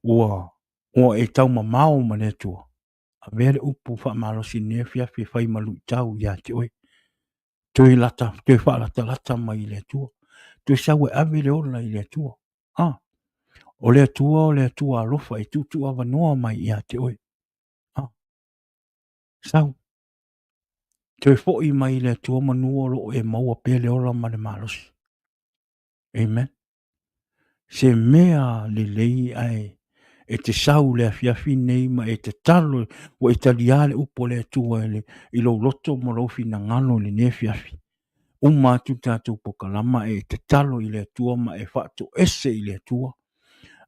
[SPEAKER 2] ua ua e taumamao ma le Atua, avea le upu faamalosi i lenei afiafi e fai ma luitau ia te oe. Toe lata, toe faalatalata mai i le Atua. Toe sau e ave le ola i le Atua. Ah, o le Atua o le Atua alofa e tuutuu avanoa mai ia te oe. Ah, sau. Toe foi mai i le Atua manu o lo o e maua pea le ola ma le malosi. Amen. Se mea lelei ae e te sau le afiafi nei ma e tatalo ua e taliā le upu a le Atua i, le, i lou loto ma lou finagalo i lenei afiafi. Uma atu le tatou pokalama e tatalo i le Atua ma e faatoese i le Atua.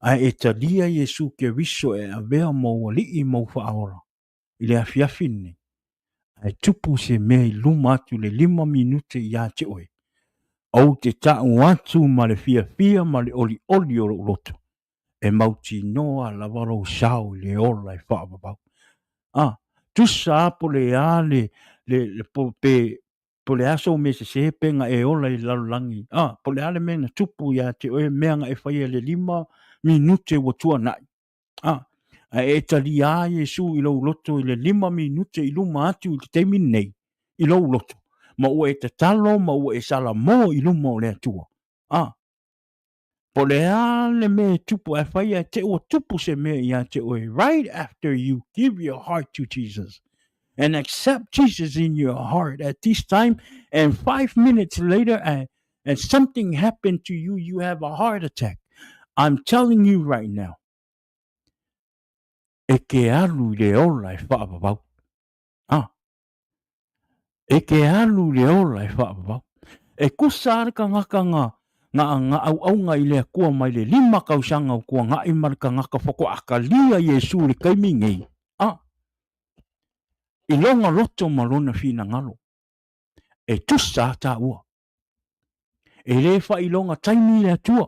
[SPEAKER 2] Ae e talia Iesu Keriso e avea mou alii mou faaola i le afiafi lenei, ae tupu se mea i luma atu i le 5 minute ia te oe, ou te ta'u atu ma le fiafia ma le olioli o lou loto, e mautinoa lava lou sao i le ola e faavavau. A, Tusa a po le a le, le, le po, pe, po le a sou mea sese pe na e ola i le lalolagi, a, po le a le mea na tupu ia te oe, mea na e faia i le 5 minute ua tuanai, a, ae e talia a Iesu i lou loto i le 5 minute i luma atu i le taimi lenei, i lou loto, ma ua e tatalo ma ua e salamo i luma o le Atua, a, Po o le a le mea e tupu, ae fai ia te ua tupu se mea ia te oe, right after you give your heart to Jesus and accept Jesus in your heart at this time, and 5 minutes later, and something happened to you, you have a heart attack. I'm telling you right now, e ke alu i le ola e faavavau. Ah, E ke alu i le ola e faavavau. E kusa a le kangaka nga, nga, nga auaunga i le Akua mai le 5 kausaga o kuangaʻi ma le kangaka fakoakalia Iesu i le taimi nei, a, i lona loto ma lona finagalo. E tusa a taua. E le faailoga taimi le Atua.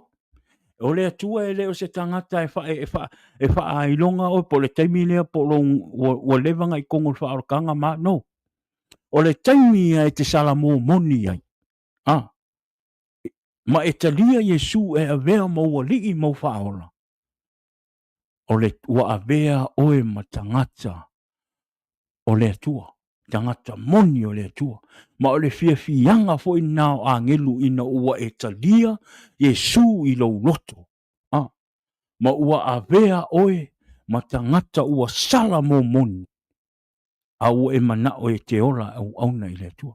[SPEAKER 2] O le Atua e le o se tagata e fa, e fa, e faailoga oe po o le taimi lea po o lou, ua, ua leva na i totonu o le faaolataga ma, no. O le taimi ia e te salamo moni ai. A, ma e talia Iesu e avea ma ou alii ma ou faaola. O le, ua avea oe ma tagata o le Atua, tagata moni o le Atua. Ma o le fiafiaga foi lena o agelu ina ua e talia Iesu i lou loto, a, ma ua avea oe ma tagata ua sala momoni, a ua e manao e te ola auauna i le Atua.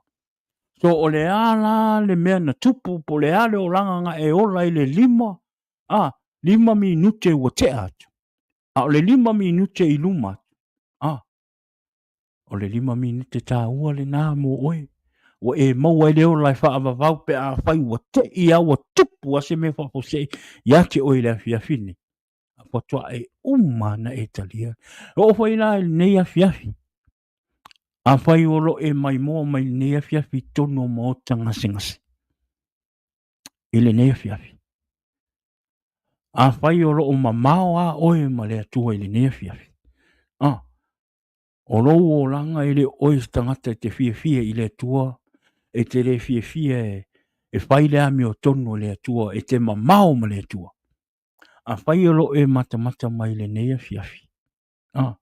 [SPEAKER 2] So o le a la le mea na tupu, po o le a le olaga na e ola i le 5, a, 5 minute ua tea atu. A o le 5 minute i luma atu, a, o le 5 minute taua lena mo oe. Ua e maua ai le ola e faavavau pe afai ua tei a ua tupu a se mea faafuasei ia te oe i le afiafi nei. A faatoa e uma na e talia. E oo foi la i lenei afiafi, afai o lo e maimoa mai lenei afiafi i totonu o maota gasegase i lenei afiafi. Afai o lo o mamao a oe ma le Atua i lenei afiafi, a, o lou olaga e le o oe se tagata e te fiafia i le Atua, e te le fiafia e fai le amiotonu a le Atua, e te mamao ma le Atua. Afai o lo o e matamata mai i lenei afiafi, a,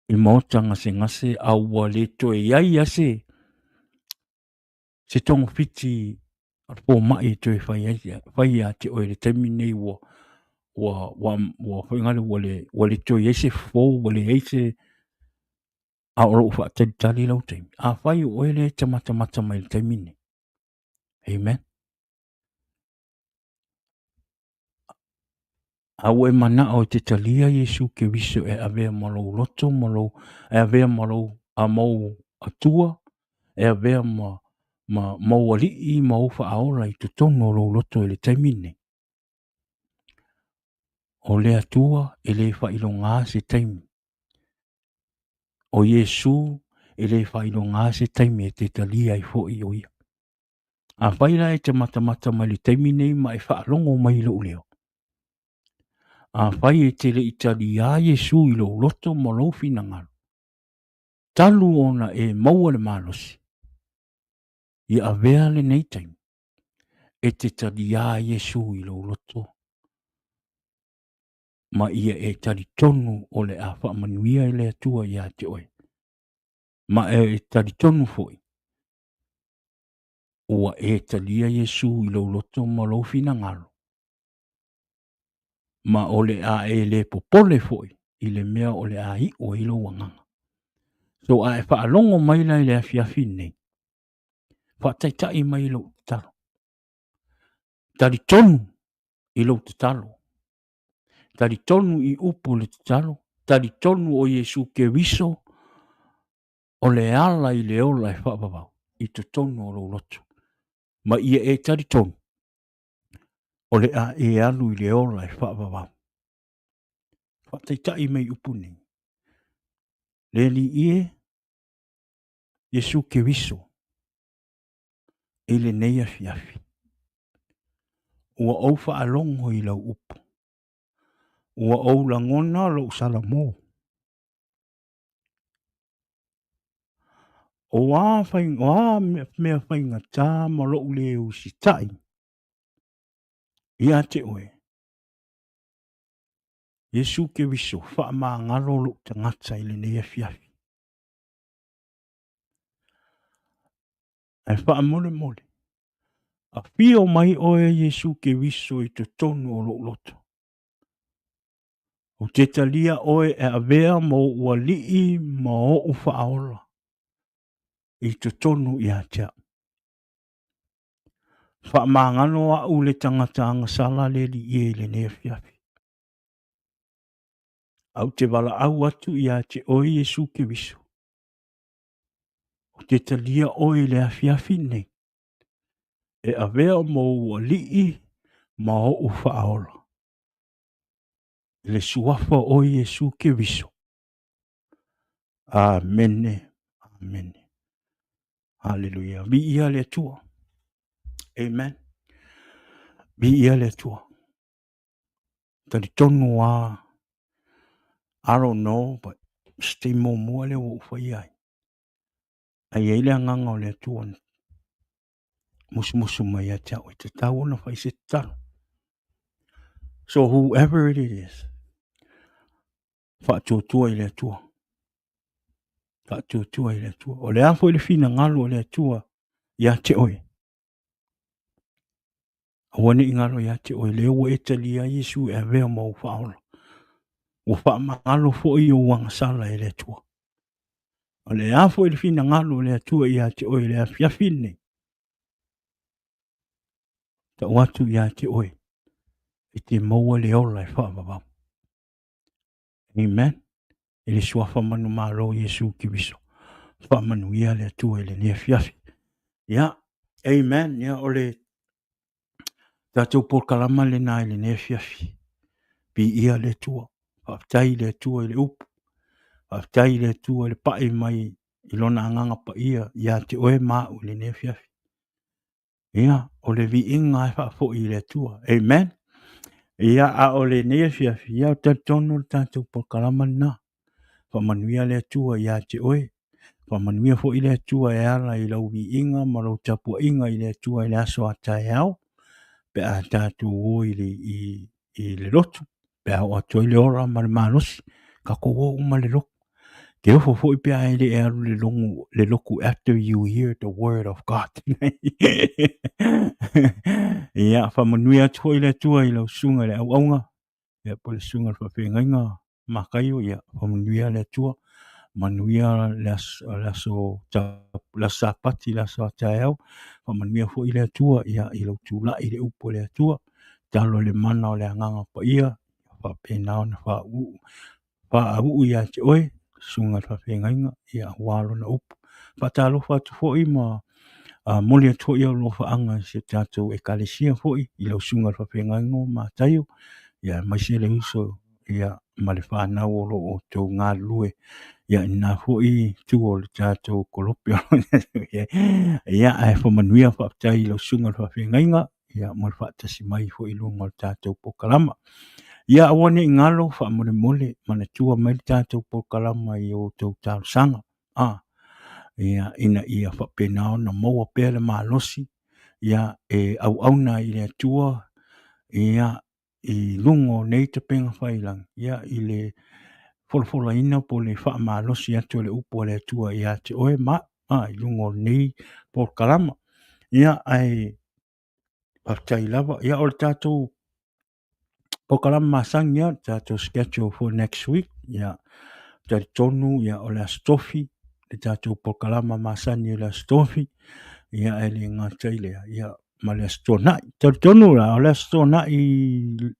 [SPEAKER 2] i maota gasegase a ua le toe i ai a se, se togafiti a le fomai e toe fai ai fai ia te oe i le taimi lenei ua ua ua ua foi ngale ua le ua le toe i ai se fofo ua leai se a o lou faatalitali lau taimi. Afai o oe lea e te matamata mai i le taimi lenei. Amen. A ua e manao e te talia Iesu Keriso e avea ma lou loto ma lou, e avea ma lou a mau Atua, e avea ma, ma mau alii ma ou faaola i totonu o lou loto i le taimi lenei. O le Atua e le faailoga se taimi. O Iesu e le faailoga se taimi e te talia ai foi o ia. Afai la e te matamata mai le taimi nei ma e faalogo mai i lou leo. Afai e te le i taliā Iesu i lou loto ma lou finagalo, talu ona e maua le malosi, ia avea lenei taimi e te taliā Iesu i lou loto ma ia e talitonu o le a faamanuia e le Atua ia te oe. Ma e talitonu foi Ua e talia Iesu i lou loto ma lou finagalo, ma o le a e le popole foi i le mea o le a iu ai lou agaga. So a e faalogo mai la i le afiafi nei, faataitai mai i lou tatalo. Talitonu i lou tatalo. Talitonu i upu o le tatalo. Talitonu o Iesu Keriso o le ala i le ola e faavavau i totonu o lou loto, ma ia e talitonu, o le a e alu i le ola e faavavau. Faataitai mai upu nei. Le Alii e, Iesu Keriso, i lenei afiafi, ua ou faalogo i lau upu, ua ou lagona lou salamo. O a, fai, o a mea faigata ma lou le usitai ia te oe, Iesu Keriso, faamagalo lou tagata i lenei afiafi. Ae faamolemole, afio mai oe Iesu Keriso i totonu o lou loto. Ou te talia oe e avea ma ou alii ma ou faaola i totonu ia te au. Faamagalo au le tagata agasala le alii e i lenei afiafi. Ae ou te valaau atu ia te oe Iesu Keriso. Ou te talia oe i le afiafi nei e avea ma ou alii ma ou faaola. I le suafa o Iesu Keriso. Amene, amene. Haleluia. Viia le Atua. Amen. Viia le Atua. Talitonu a, I don't know, but se taimi muamua lea ua ou faia ai. Ae i ai le agaga o le Atua na musumusu mai ia te au e tatau ona fai se tatalo. So whoever it is, faatuatua i le Atua. Faatuatua i le Atua. O le a foi le finagalo o le Atua ia te oe. Aua ne i galo ia te oe, lea ua e talia ai Iesu e avea ma ou faaola. Ua faamagalo foi ou agasala e le Atua. O le a foi le finagalo o le Atua ia te oe i le afiafi lenei, tau atu ia te oe, e te maua le ola e faavavau. Amen. I le suafa manumalo o Iesu Keriso. Faamanuia le Atua i lenei afiafi. Ia, amen. Ia, o le tatou polokalama lena i lenei afiafi. Piia le Atua. Faafetai i le Atua i le upu. Faafetai i le Atua i le pai mai i lona agaga paia ia te oe ma au i lenei afiafi. Ia, o le viiga e faafoi i le Atua. Amen. Ia, a o lenei afiafi, ia, ou te talitonu le tatou polokalama lena. Faamanuia le Atua ia te oe. Faamanuia foi le Atua e ala i lau viiga ma lau tapuaiga i le Atua i le aso a taeao, pe a tatou o i le, i, i le lotu, pe a oo atu ai le ola ma le malosi, tatou o uma i le lotu. Te ofo foi pe a e le e alu le logu, le lotu after you hear the word of God. Ia, faamanuia atu foi le Atua i lau susuga i le auauna, ia po o le susuga i le faafeagaiga Mataio, ia, faamanuia le Atua, manuia le aso, le aso, le aso Sapati, le aso a taeao, faamanuia foi le Atua, ia, i lou tulai i le upu a le Atua, talo i le mana o le Agaga Paia, faapena ona faauu, faauu ia te oe, susuga i le faafeagaiga, ia, aua lona upu. Faatalofa atu foi ma momoli atu foi alofaaga i si o tatou Ekalesia foi, i lau susuga i le faafeagaiga o Mataio, ia, aemaise le uso ia, ma le fanau o lo o outou galulue, ia, i lena foi itu o le tatou kolope. Ia, ae faamanuia, faafetai i lau susuga i le faafeagaiga, ia, mo le faatasi mai foi i luga o le tatou polokalama. Ia, aua ne i galo, faamolemole, manatua mai le tatou polokalama i o outou talosaga, a, ia, ina ia faapena ona maua pea le malosi, ia, e auauna ai i le Atua, ia, i luga o nei tapega faiilagi, ia, i le folafolaina po o le faamalosi atu o le upu a le Atua ia te oe ma au, a, i luga o lenei polokalama. Ia, ae faafetai lava. Ia, o le tatou polokalama masani lava, le tatou schedule for next week. Ia, talitonu, ia, o le Aso Tofi, le tatou polokalama masani o le Aso Tofi. Ia, e le gata i lea, ia, ma le Aso Toonai. Talitonu la, o le Aso Toonai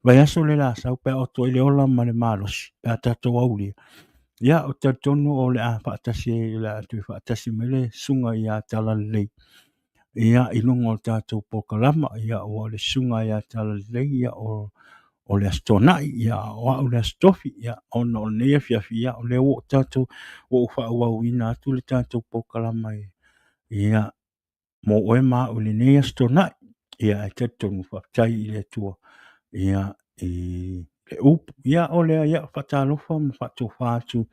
[SPEAKER 2] vaiaso le la sau pe a oo atu ai le ola ma le malosi, pe a tatou aulia. Ia, ou te talitonu o le a faatasi ai, o le a toe faatasi mai le susuga ia Talalelei, ia, i luga o le tatou polokalama. Ia, ua o le susuga ia Talalelei, ia, o, o le Aso Toonai, ia, o au le Aso Tofi, ia, ona o lenei afiafi, ia, o lea ua tatou, ua ou faaauauina atu le tatou polokalama i, ia, mo oe ma au i lenei Aso Toonai. Ia, ae talitonu, faafetai i le Atua, ia, i le upu. Ia, o lea, ia, faatalofa ma faatofa atu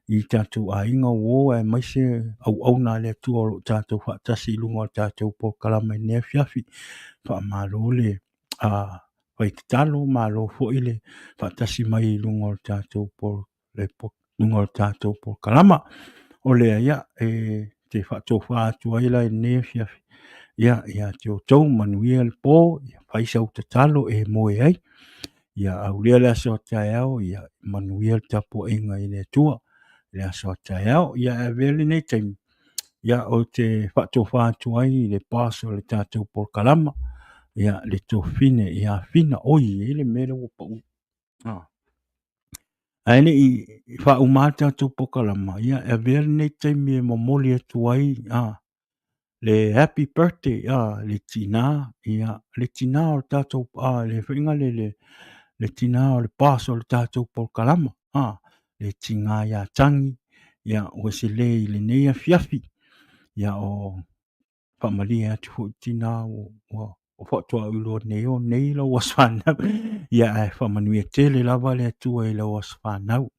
[SPEAKER 2] i tatou aiga uo aemaise auauna a le Atua o lo o tatou faatasi i luga o le tatou polokalame i lenei afiafi. Faamalo le fai tatalo, malo foi le faatasi mai i luga o le tatou luga o le tatou polokalama. O lea, ia, e te faatofa atu ai la i lenei afiafi, ia, ia te outou, manuia le po, ia fai sau tatalo e moe ai. Ia aulia le aso a taeao, ia manuia le tapuaiga i le Atua i le aso a taeao. Ia e avea lenei taimi, ia ou te faatofa atu ai i le boss o le tatou polokalama, ia le tuafafine ia Fina. Oi, e i ai le mea lea ua pau. Ah. Ae le i faauma le tatou polokalama, ia e avea lenei taimi e momoli atu ai le happy birthday le tina, ia le tina o le tatou le faiga le le tina o le boss o le tatou polokalama, le tina ia Tagi, ia ua sele i lenei afiafi. Ia o faamalie atu foi tina ua faatoa ou iloa nei o nei lau aso fanau. Ia ae faamanuia tele lava le Atua i lau aso fanau.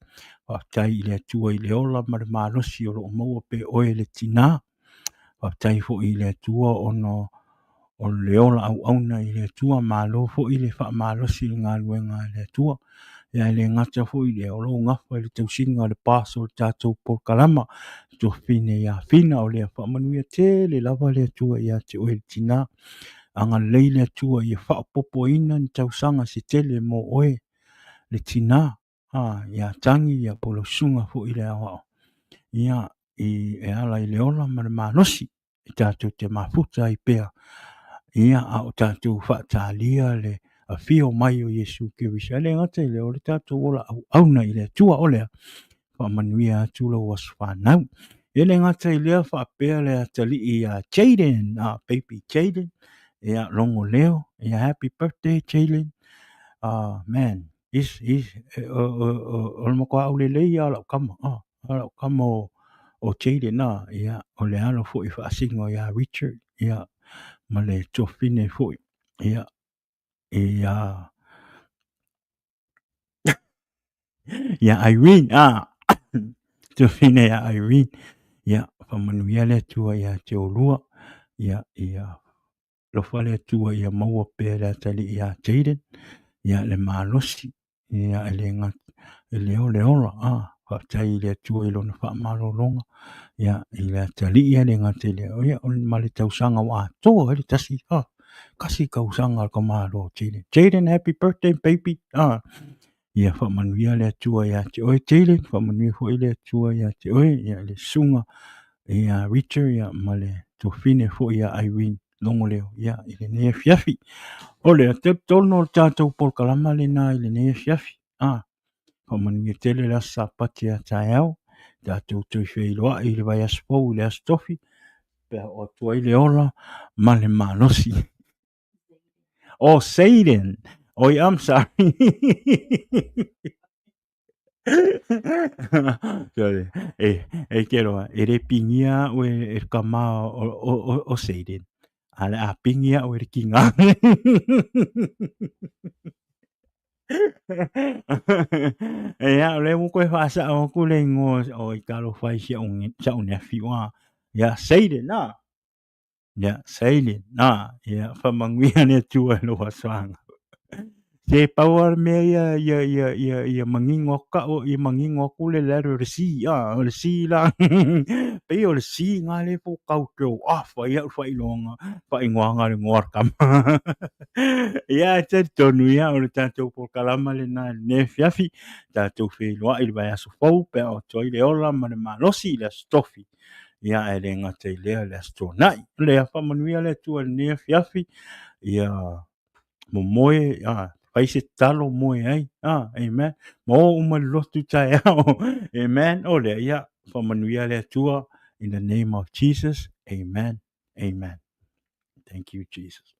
[SPEAKER 2] Faafetai i le Atua i le ola ma le malosi o lo o maua pea oe le tina. Faafetai foi i le Atua ona o le ola auauna i le Atua. Malo foi le faamalosi i le galuega a le Atua. Ia e le gata foi i lea, o lou gafa i le tausiga o le boss o le tatou polokalama, tuafafine ia Fina, o lea faamanuia tele lava le Atua ia te oe le tina. Agalelei le Atua ia faaopoopoina ni tausaga se tele mo oe le tina, a, ia Tagi ia po o lau susuga foi i le aoao, ia, i, e ala i le ola ma le malosi. e tatou te mafuta ai pea, ia, a o tatou faatalia le afio mai o Iesu Keriso. E le gata i lea, o le tatou ola auauna i le Atua, o lea, faamanuia atu lou aso fanau. E le gata i lea, faapea le atalii ia Jayden, baby Jayden, ia, logo leo, ia, happy birthday Jayden. Man, is, is, o le matua aulelei lava o lau tama, o lau tama o Jayden, ia, o le alo foi faasino ia Richard, ia, ma le tuafafine foi, ia, ia, ia Irene, tuafafine ia Irene, ia, faamanuia le Atua ia te oulua, ia, ia, alofa le Atua ia maua pea le atalii ia Jayden, ia le malosi, ia e le gata, e le o le ola, a, faafetai i le Atua i lona faamalologa, ia i le atalii e le gata i lea, ia ma le tausaga ua atoa ai le tasi, a, tasi tausaga o le tamaloa o Jayden. Jayden, happy birthday baby, a, ia faamanuia le Atua ia te oe Jayden, faamanuia foi le Atua ia te oe, ia le susuga ia Richard ia ma le tuafafine foi ia Irene Logoleo ia i lenei afiafi. O le talitonu o le tatou polokalama lena i lenei afiafi. A, faamanuia tele le aso Sapati a taeao, tatou toe feiloai i le vaiaso fou i le aso Tofi, pe a oo atu ai le ola ma le malosi. Oh, Satan. Oh, I'm sorry. Sorry. E, e ke roa, e re pingia au e, e ka mā o, o, o, o Satan. A le a pingia au e le kinga. E a, o le ua koe whaasao aku le ingoa o i talofa i si au nephew a. Ia, Satan, a. Ia, saili, nā, ia, whamanuia le Atua i lou asoaga. Se pau lava le mea ia, ia, ia, ia, ia manino atu kau, ia manino atu le letter o le C, a, o le C la, pei o le C ngā le po kau throw off ai au whailoanga, whaingoanga le ngoa kama. Ia, e talitonu ia, o le tatou polokalama lena i lenei afiafi, tatou feiloai i le vaiaso fou, pe a oo atu ai le ola ma le malosi i le Aso Tofi. Ia, ae le gata i lea, le Aso Toonai. O lea, faamanuia le Atua i lenei afiafi, ia momoe, a, fai se tatalo moe ai, a, amen. Ma o uma i le lotu taeao, amen. O lea, ia, faamanuia le Atua in the name of Jesus, amen, amen. Thank you, Jesus.